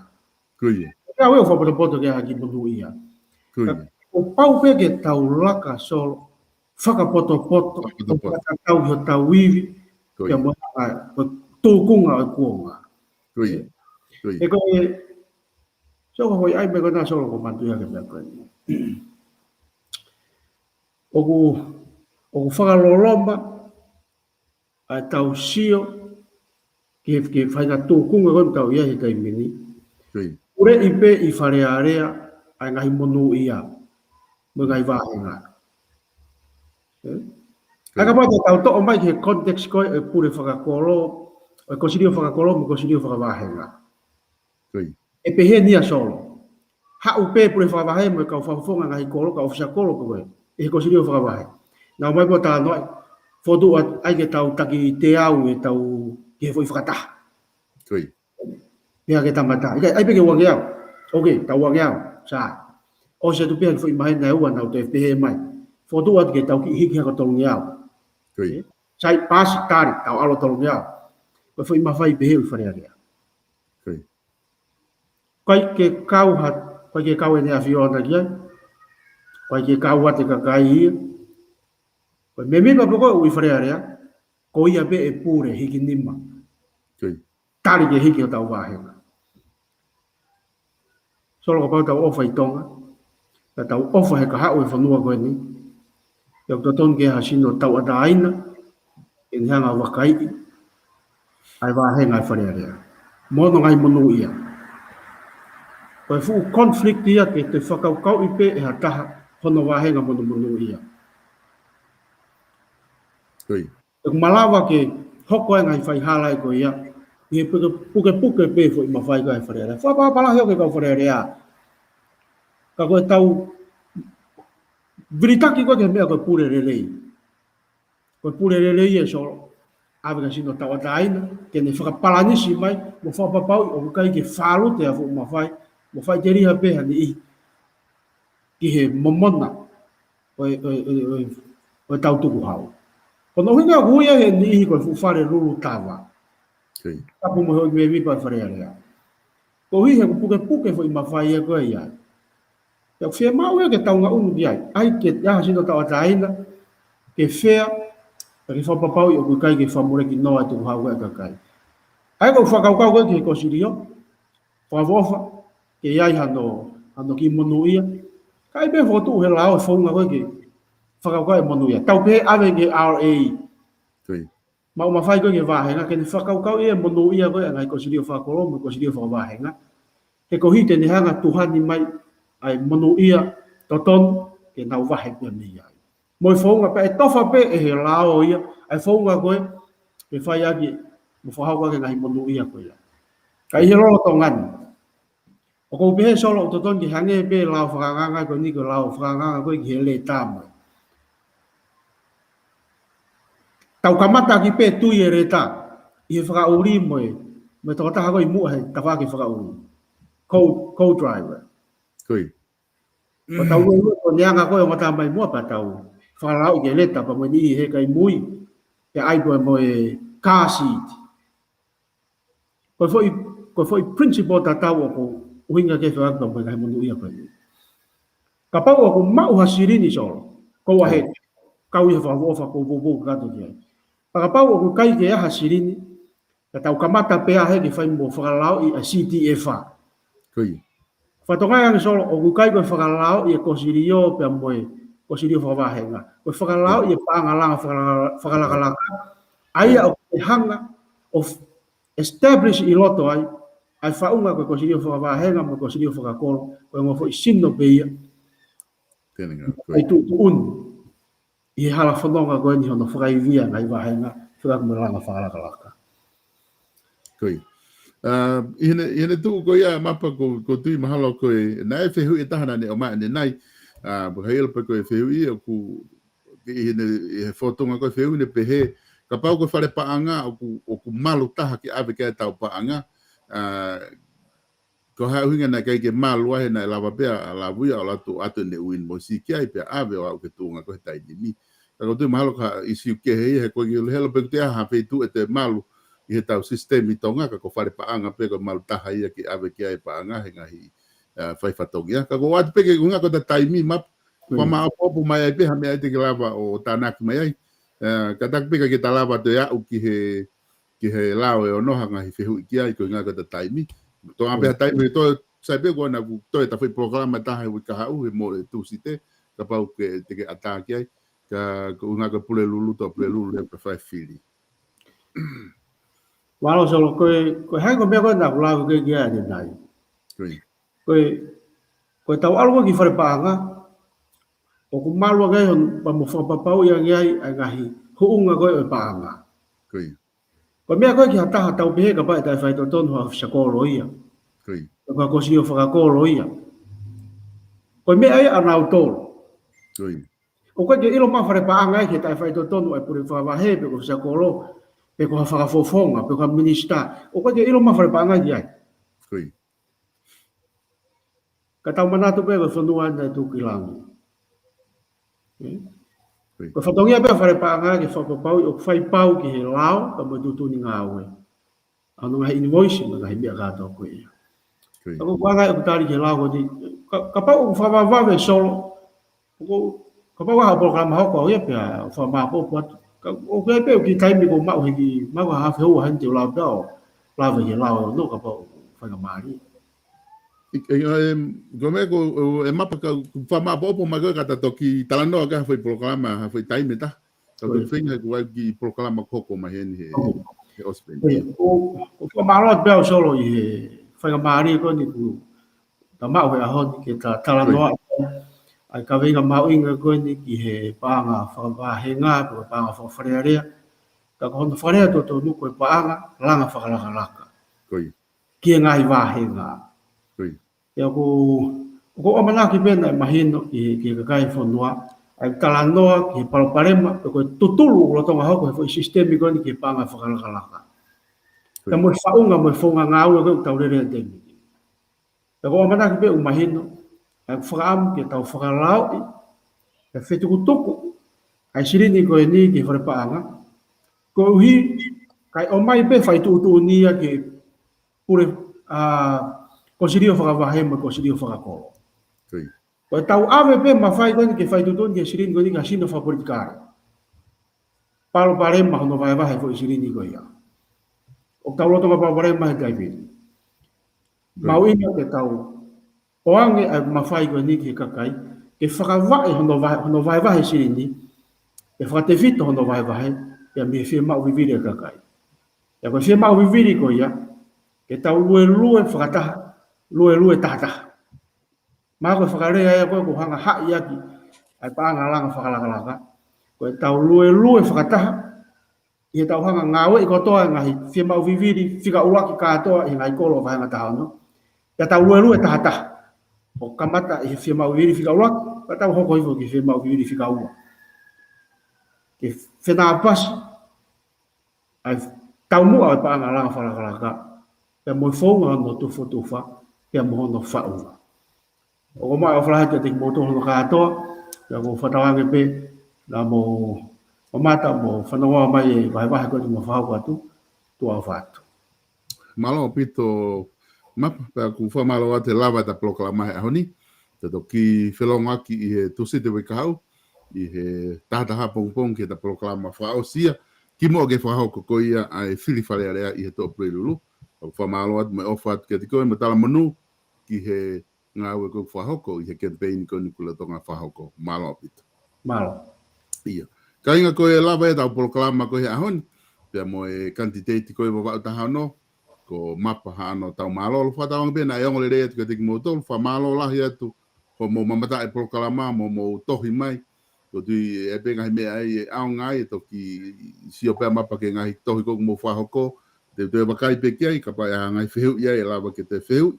Ko ia. Ka ʻoku ou fakapotopoto ke ʻi ai ha kiʻi monūʻia. Ko ia. Ka kuo pau pē ke tau laka Solo, fakapotopoto, Fakapotopoto. Fakatatau ki hotau ivi, Ko ia. pea mo e, ʻa, ko e tūkunga ʻo e kuonga. Ko ia. Ko ia. He ko e, Solo, ko e ʻai meʻa ko ena Solo ʻoku ou manatuʻi ʻaki e meʻa ko eni. ʻOku, ʻoku fakaloloma ʻa ʻetau sio ki he, ki he faʻahinga tūkunga ko eni ʻoku tau ʻi ai he taimi ni. Ko ia. Puleʻi pē ʻi Fale Alea ʻa e ngaahi monūʻia mo e ngaahi vahenga. Ē? Ko ia. Ka kapau te tau toʻo mai ki he context ko ē ʻo e pule fakakolo, ʻo e kosilio fakakolo mo e kosilio fakavahenga. Ko ia. ʻE pehē ni ia Solo. Haʻu pē pule fakavahe mo e kau fakafofonga ngaahi kolo, kau ʻōfisa kolo ko ē, ʻi he kosilio fakavahe. Nau ō mai pē ʻo talanoaʻi, fokotuʻu atu ai ke tau taki teau ʻetau ki he foʻi fakataha. Ko ia. Pea ke tangata. ʻIkai, ʻai pē ke uangeau. ʻOkei, tau uangeau. Sai. ʻOsi atu pē ha foʻi maheni ʻe ua nau toe pehē mai. Fokotuʻu atu ke tau kiʻi hiki hake ʻo tolungeau. Ko ia. Sai, pasi, tali, tau ʻalu ʻo tolungeau. Ko e foʻi mafai pehē ʻo e Fale Alea. Ko ia. ʻIkai ke kau ha, ʻikai ke kau ʻEne ʻAfio ʻana ki ai. ʻIkai ke kau ʻa e kakai ia. Ko e mēmipa pē ko ē ʻoku ʻi Fale Alea, ko ia pē ʻe pule hiki nima. Ko ia. Tali ke hiki hotau vahenga. Solo, kapau te tau ʻofa ʻi Tonga, pea tau ʻofa he kahaʻu e fonua ko eni, ʻoku totonu ke ʻi ai ha sino tauʻatāina, ke ne hanga ʻo vakaiʻi ʻa e vahenga ʻa e Fale Alea mo hono ngaahi monūʻia. Ko e fuʻu conflict ia ke toe fakakaukauʻi pē ʻe ha taha hono vahenga mo hono monūʻia. Ko ia. ʻOku malava ke hoko ai e ngaahi faihala ko ia, ʻi he puke, pukepuke pē foʻi mafai ko ē ʻa e Fale Alea. Fakapapālangi ʻoku ʻikai ke kau Fale Alea. Ka ko ʻetau vilitaki ko ē ki he meʻa ko e pule lelei. Ko e pule lelei ē Solo. ʻave ki ha sino tauʻatāina, ke ne fakapalanisi mai, mo fakapapauʻi ʻoku ʻikai ke fālute ha fuʻu mafai, mo faʻiteliha pē ha niʻihi ki he momona ʻo e, ʻo e, ʻo e, ʻo e, ʻo e tau tukuhau. Ko hono ʻuhinga ʻoku ui ai he niʻihi ko e fuʻu fale lulu tava. Tapu mo e houʻeiki mēmipa ʻo e Fale Alea. Koeʻuhi he ʻoku pukepuke foʻi mafai ia ko ia. Pea ʻoku fiemaʻu ia ke tau ngaʻunu ki ai. ʻAi ke ʻi ai ha sino tauʻatāina, ke fea, pea ke fakapapauʻi ʻoku ʻikai ke fakamoleki noa e tukuhau ʻa e kakai. ʻAi ko e fakakaukau ko ē ki he kosilio, fakaʻofoʻofa, ke ʻi ai hano, hano kiʻi monūʻia. Ka ʻi ai pē fokotuʻu he lao e founga ko ē ke fakakaukau e monūʻia. Tau pehē ʻave ki he R A. Maʻu mafai ko ē ki he vāhenga, ke ne fakakaukauʻi e monūʻia ko ē ʻa e ngaahi kosilio fakakolo mo e kosilio fakavāhenga. He koeʻuhi te ne hanga ʻo tuʻutuʻuni mai ʻa e monūʻia totonu ke nau vahe pē mei ai. Mo e founga pē ʻe tofa pē ʻe he lao ia, ʻa e founga ko ē ke fai ʻaki, mo fakahoko ʻaki e ngaahi monūʻia ko ia. Ka ʻi he lolotonga ni, ʻoku ou pehē Solo ʻoku totonu ke hangē pē lao fakaangaanga ko eni ko e lao fakaangaanga ko ē ki he leta mo e. Tau kamata ʻaki pē tui e leta, ʻi he fakaʻuli mo e, mo e tokotaha ko ē ʻi muʻa he tafaʻaki fakaʻuli. Co-, co-driver. Ko e. Ko tau ue ue ko e anga ko ē ʻo e ngata mai muʻa pea tau fakalao ki he leta pea mo e niʻihi he kai mui. Pea ʻai ko ē mo e car seat. Ko e foʻi, ko e foʻi principle tatau ʻoku ʻuhinga ki ai e fakaʻamu mo e ngaahi monūʻia ko eni. Kapau ʻoku maʻu ha silini Solo, go ahead. Kau ʻi he fakaʻofoʻofa, ʻoku ou poupou kakato ki ai. Pea kapau ʻoku ʻikai ke ʻi ai ha silini, ka tau kamata pē ʻa e ke fai mo fakalaoʻi ʻa e C T F A. Ko ia. Fatongia ange Solo, ʻoku ʻikai ko e fakalaoʻi e kosilio pea mo e kosilio fakavāhenga. Ko e fakalaoʻi e paʻanga langa fakala-, fakalakalaka. ʻA ia ʻoku ke hanga ʻo f-, establish ʻi loto ai, ʻa e faʻunga ko e kosilio fakavāhenga mo e kosilio fakakolo, ko e ongo foʻi sino pē ia. Ko e tuʻutuʻuni ʻi he hala fononga ko eni hono fakaivia ngaahi vāhenga, fekauʻaki mo e langa fakalakalaka. Ko ia. ʻA, ʻi heʻene, ʻi heʻene tuʻu ko ia Mapa ko, ʻoku ou tui mahalo ko e, naʻe fehuʻi ʻe taha naʻa ne ʻomai ʻanenai, ʻa, pea ʻilo pē ko e fehuʻi ʻoku, ʻi heʻene, ʻi he fōtunga ko e fehuʻi naʻe pehē, kapau ko e fale paʻanga ʻoku, ʻoku malu taha ke ʻave ki ai ʻetau paʻanga, ʻa, ko e hā e ʻuhinga naʻe ʻikai ke malu ai, naʻe lava pē ʻa Lavu ia ʻo ʻalu atu ʻene ʻuini mo siki ai pea ʻave ʻo aʻu ki he tuʻunga ko ē he taimi ni. Ka ʻoku ou tui mahalo ko ha ʻisiū kehe ia he ʻoku ʻikai ke u ʻilo pe ʻoku toe ʻi ai ha feituʻu ʻe toe malu ʻi heʻetau sisitemi ʻi Tonga ka ko e fale paʻanga pē ko e malu taha ia ke ʻave ki ai e paʻanga he ngaahi, ʻa, fai fatongia. Ka ʻoku ou ʻoatu pē ki he ʻuhinga ko ʻeta taimi Mapa, fakamāʻopoʻopo mai ai pē ha meʻa ʻe te ke lava ʻo tānaki mai ai. ʻA, kātaki pē ka ke ta lava toe aʻu ki he ki he lao ʻe ono ha ngaahi fehuʻi ki ai, ko e ʻuhinga ko ʻeta taimi. Tō ʻa pē ha taimi, tō sai pē ko ena ʻoku toe ʻeta foʻi polokalama ʻe taha he uike kahaʻu, he mo e Tūsite, kapau ke te ke ʻatā ki ai, ka ko e ʻuhinga ko e Pulelulu, tō Pulelulu, he ʻoku fai fili. Mālō Solo, ko e, ko e hā e ko e meʻa ko ena ʻoku lave ki ai ʻanenai. Ko e, ko e tau ʻalu ko ē ki fale paʻanga, ʻoku malu ange ai hon-, pea mo fakapapauʻi ange ai, ʻa e ngaahi huʻunga ko ē ʻo e paʻanga. Ko e. Ko e meʻa ko ē ki ha taha tau pehē kapau ʻe taʻefaitotonu ha ʻōfisa kolo ia. Ko e. Pe ko ha kosilio fakakolo ia. Ko e meʻa ia ʻanautolu. Ko e. ʻOku ʻikai ke ʻilo mai fale paʻanga ia ke taʻefaitotonu ʻa e pule fakavahe pe ko e ʻōfisa kolo, pe ko ha fakafofonga, pe ko ha minisitā. ʻOku ʻikai ke ʻilo mai fale paʻanga ia ki ai. Ko e. Ka tau manatu pē ko e fonua naʻe tuku ki langi. Ē? Ko e. Ko e fatongia pē ʻa fale paʻanga ke fakapapauʻi ʻoku fai pau ki he lao, pea mo e tuʻutuʻuni ngāue. ʻA hono ngaahi invoice, mo e ngaahi meʻa kātoa ko ia. Ko e. Ka ko e ʻuhinga ʻoku tali ki he lao ko eni, ka, kapau ʻoku fakavavevave Solo, ʻoku, kapau ʻe ʻi ai ha polokalama hoko au ia pea fakamāʻopoʻopo atu. Ka ʻoku ʻi ai pē ʻeku kiʻi taimi ʻoku ou maʻu he kiʻi, maʻu ha fehuʻi heni te u lava pē ʻo lave ki he lao ʻe ono kapau faingamālie. ʻI, ʻi, ʻe, ko e meʻa ko e, ʻe Mapa ka, fakamāʻopoʻopo mai ko ē ka ta toki talanoa ki ha foʻi polokalama, ha foʻi taimi ʻe taha. Ka ko e. Ko e feinga he ʻoku ʻi ai e kiʻi polokalama ʻoku hoko mai heni he, he ʻosi pē. Ko e, ʻoku, ʻoku fakamālō atu pē au Solo ʻi he faingamālie ko eni kuo ta maʻu he ʻaho ni ke ta talanoa ʻa e kaveinga mahuʻinga ko eni ki he paʻanga fakavāhenga, pe ko e paʻanga fakafalealea. Ka ko hono fakalea totonu ko e paʻanga langa fakalakalaka. Ko ia. Ki he ngaahi vāhenga. Ko ia. ʻIo ʻoku, ʻoku ou ʻamanaki pē naʻe mahino ki he, ki he kakai e fonua, ʻa e talanoa ki he palopalema, pe ko e tutulu ʻoku lolotonga hoko he foʻi sisitemi ko eni ki he paʻanga fakalakalaka. Pea mo e faʻunga, mo e founga ngāue ko ē ʻoku tau lele ai he taimi ni. Pea ʻoku ou ʻamanaki pē ʻoku mahino ʻa e fakaʻamu ke tau fakalaoʻi, pea fetukutuku ʻa e silini ko eni ki he fale paʻanga, koeʻuhi kae ʻomai pē fai tuʻutuʻuni ia ki he pule, ʻa, kosilio fakavahe mo e kosilio fakakolo. Ko e tau ʻave pē mafai ko eni ke fai tuʻutuʻuni ki he silini ko eni ki ha sino fakapolitikale. Palopalema hono vahevahe foʻi silini ko ia. ʻOku tau lolotonga palopalema he taimi ni. Mahuʻinga ke tau ʻoange ʻa e mafai ko eni ki he kakai, ke fakavaʻe hono vahe, hono vahevahe silini, ke fakatefito hono vahevahe, pea mei he fiemaʻu vivili ʻa e kakai. Pea ko e fiemaʻu vivili ko ia, ke tau luelue fakataha, luelue tahataha. Mahalo ko e fakalea ia ko ē ʻoku hanga haʻi ʻaki ʻa e paʻanga langa fakalakalaka. Ko e tau luelue fakataha, ʻi he tau hanga ngāueʻi kotoa e ngaahi fiemaʻu vivili fika ʻuluaki kātoa ʻi he ngaahi kolo vahenga taha ono. Pea tau luelue tahataha. ʻO kamata ʻi he fiemaʻu vivili fika ʻuluaki, pea tau hoko hifo ki he fiemaʻu vivili fika ua. Ke fenāpasi ʻa e taumuʻa ʻo e paʻanga langa fakalakalaka, pea mo e founga hono tufotufa, pea mo hono faʻunga. ʻOku ou maʻu ʻa e ʻofa lahi kiate kimoutolu hono kātoa, pea ʻoku ou fakatauange pē, naʻa mou mamata mo fanongoa mai e vahevahe ko eni ʻoku mau fakahoko atu, tuʻa ʻofa atu. Mālō ʻaupito Mapa, pea ʻoku ou fakamālō atu he lava ʻeta polokalama he ʻaho ni, te toki felongoaki ʻi he Tūsite uike kahaʻu, ʻi he tahataha pongipongi ki heʻeta polokalama fakaʻosi ia, kimuʻa ke fakahoko ko ia ʻa e fili Fale Alea ʻi he Tuʻapulelulu. ʻOku ou fakamālō atu mo e ʻofa atu kiate koe mo e talamonū ki he ngāue ko ē ʻoku fakahoko ʻi he kemipeini ko eni ʻoku lolotonga fakahoko. Mālō ʻaupito. Mālō. ʻIo. Kāinga, ko e lava ia ʻetau polokalama ko ē he ʻaho ni, pea mo e kanititeiti ko ē Vavaʻu taha ono, ko Mapa Haʻano Taumālō. ʻOku ou fakatauange pē naʻe ongo lelei atu kiate kimoutolu, fakamālō lahi atu hoʻomou mamata e polokalama mo hoʻomou tohi mai. ʻOku ou tui ʻe ʻi ai pē ngaahi meʻa ʻe ʻaonga ai, ʻe toki sio pē ʻa Mapa ki he ngaahi tohi ko ē ʻoku mou fakahoko, te u toe vakai pē ki ai, kapau ʻe ʻi ai ha ngaahi fehuʻi ai ʻe lava ke toe fehuʻi.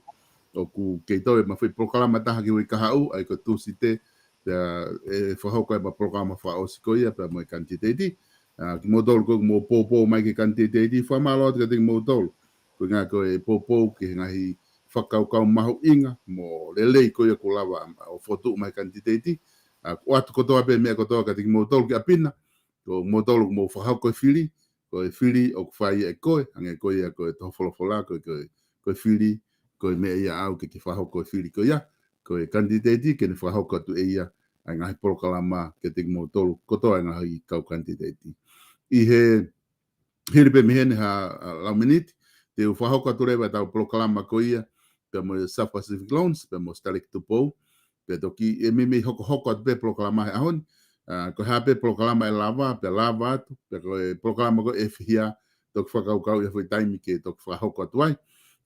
ʻOku kei toe ʻi ai ʻema foʻi polokalama ʻe taha ki he uike kahaʻu, ʻa ia ko e Tūsite, pea ʻe fakahoko ai ʻema polokalama fakaʻosi ko ia, pea mo e kanititeiti. ʻA, kimoutolu ko ē ʻoku mou poupou mai ki he kanititeiti, fakamālō atu kiate kimoutolu. Koeʻuhinga ko e poupou ki he ngaahi fakakaukau mahuʻinga mo lelei ko ia ʻoku lava ʻo fokotuʻu mai he kanititeiti. ʻA, ʻoatu kotoa pē meʻa kotoa kiate kimoutolu ki ʻapi na, ko moutolu ʻoku mou fakahoko e fili, ko e fili ʻoku fai ʻe koe, hangē ko ia ko e toho folofola, ko e, ko e, ko e fili, ko e meʻa ia ʻaʻau ke ke fakahoko e fili ko ia, ko e kanititeiti ke ne fakahoko atu ʻe ia ʻa e ngaahi polokalama kiate kimoutolu kotoa e ngaahi kau kanititeiti. ʻI he hili pē mei heni ha, ha lau miniti, te u fakahoko atu leva ʻetau polokalama ko ia, pea mo e South Pacific Loans, pea mo Stalek Tupou, pea toki ʻe meimei hokohoko atu pē polokalama he ʻaho ni. ʻA, ko e hā pē polokalama ʻe lava, pea lava atu, pea ko e polokalama ko ē ʻe fiha, toki fakakaukauʻi ha foʻi taimi ke toki fakahoko atu ai.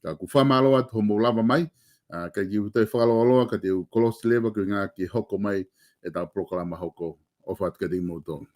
Ka ʻoku ou fakamālō atu hoʻomou lava mai, ʻa, ʻikai ke u toe fakalōloa ka te u kolosi leva koeʻuhinga ke hoko mai ʻetau polokalama hoko. ʻOfa atu kiate kimoutolu.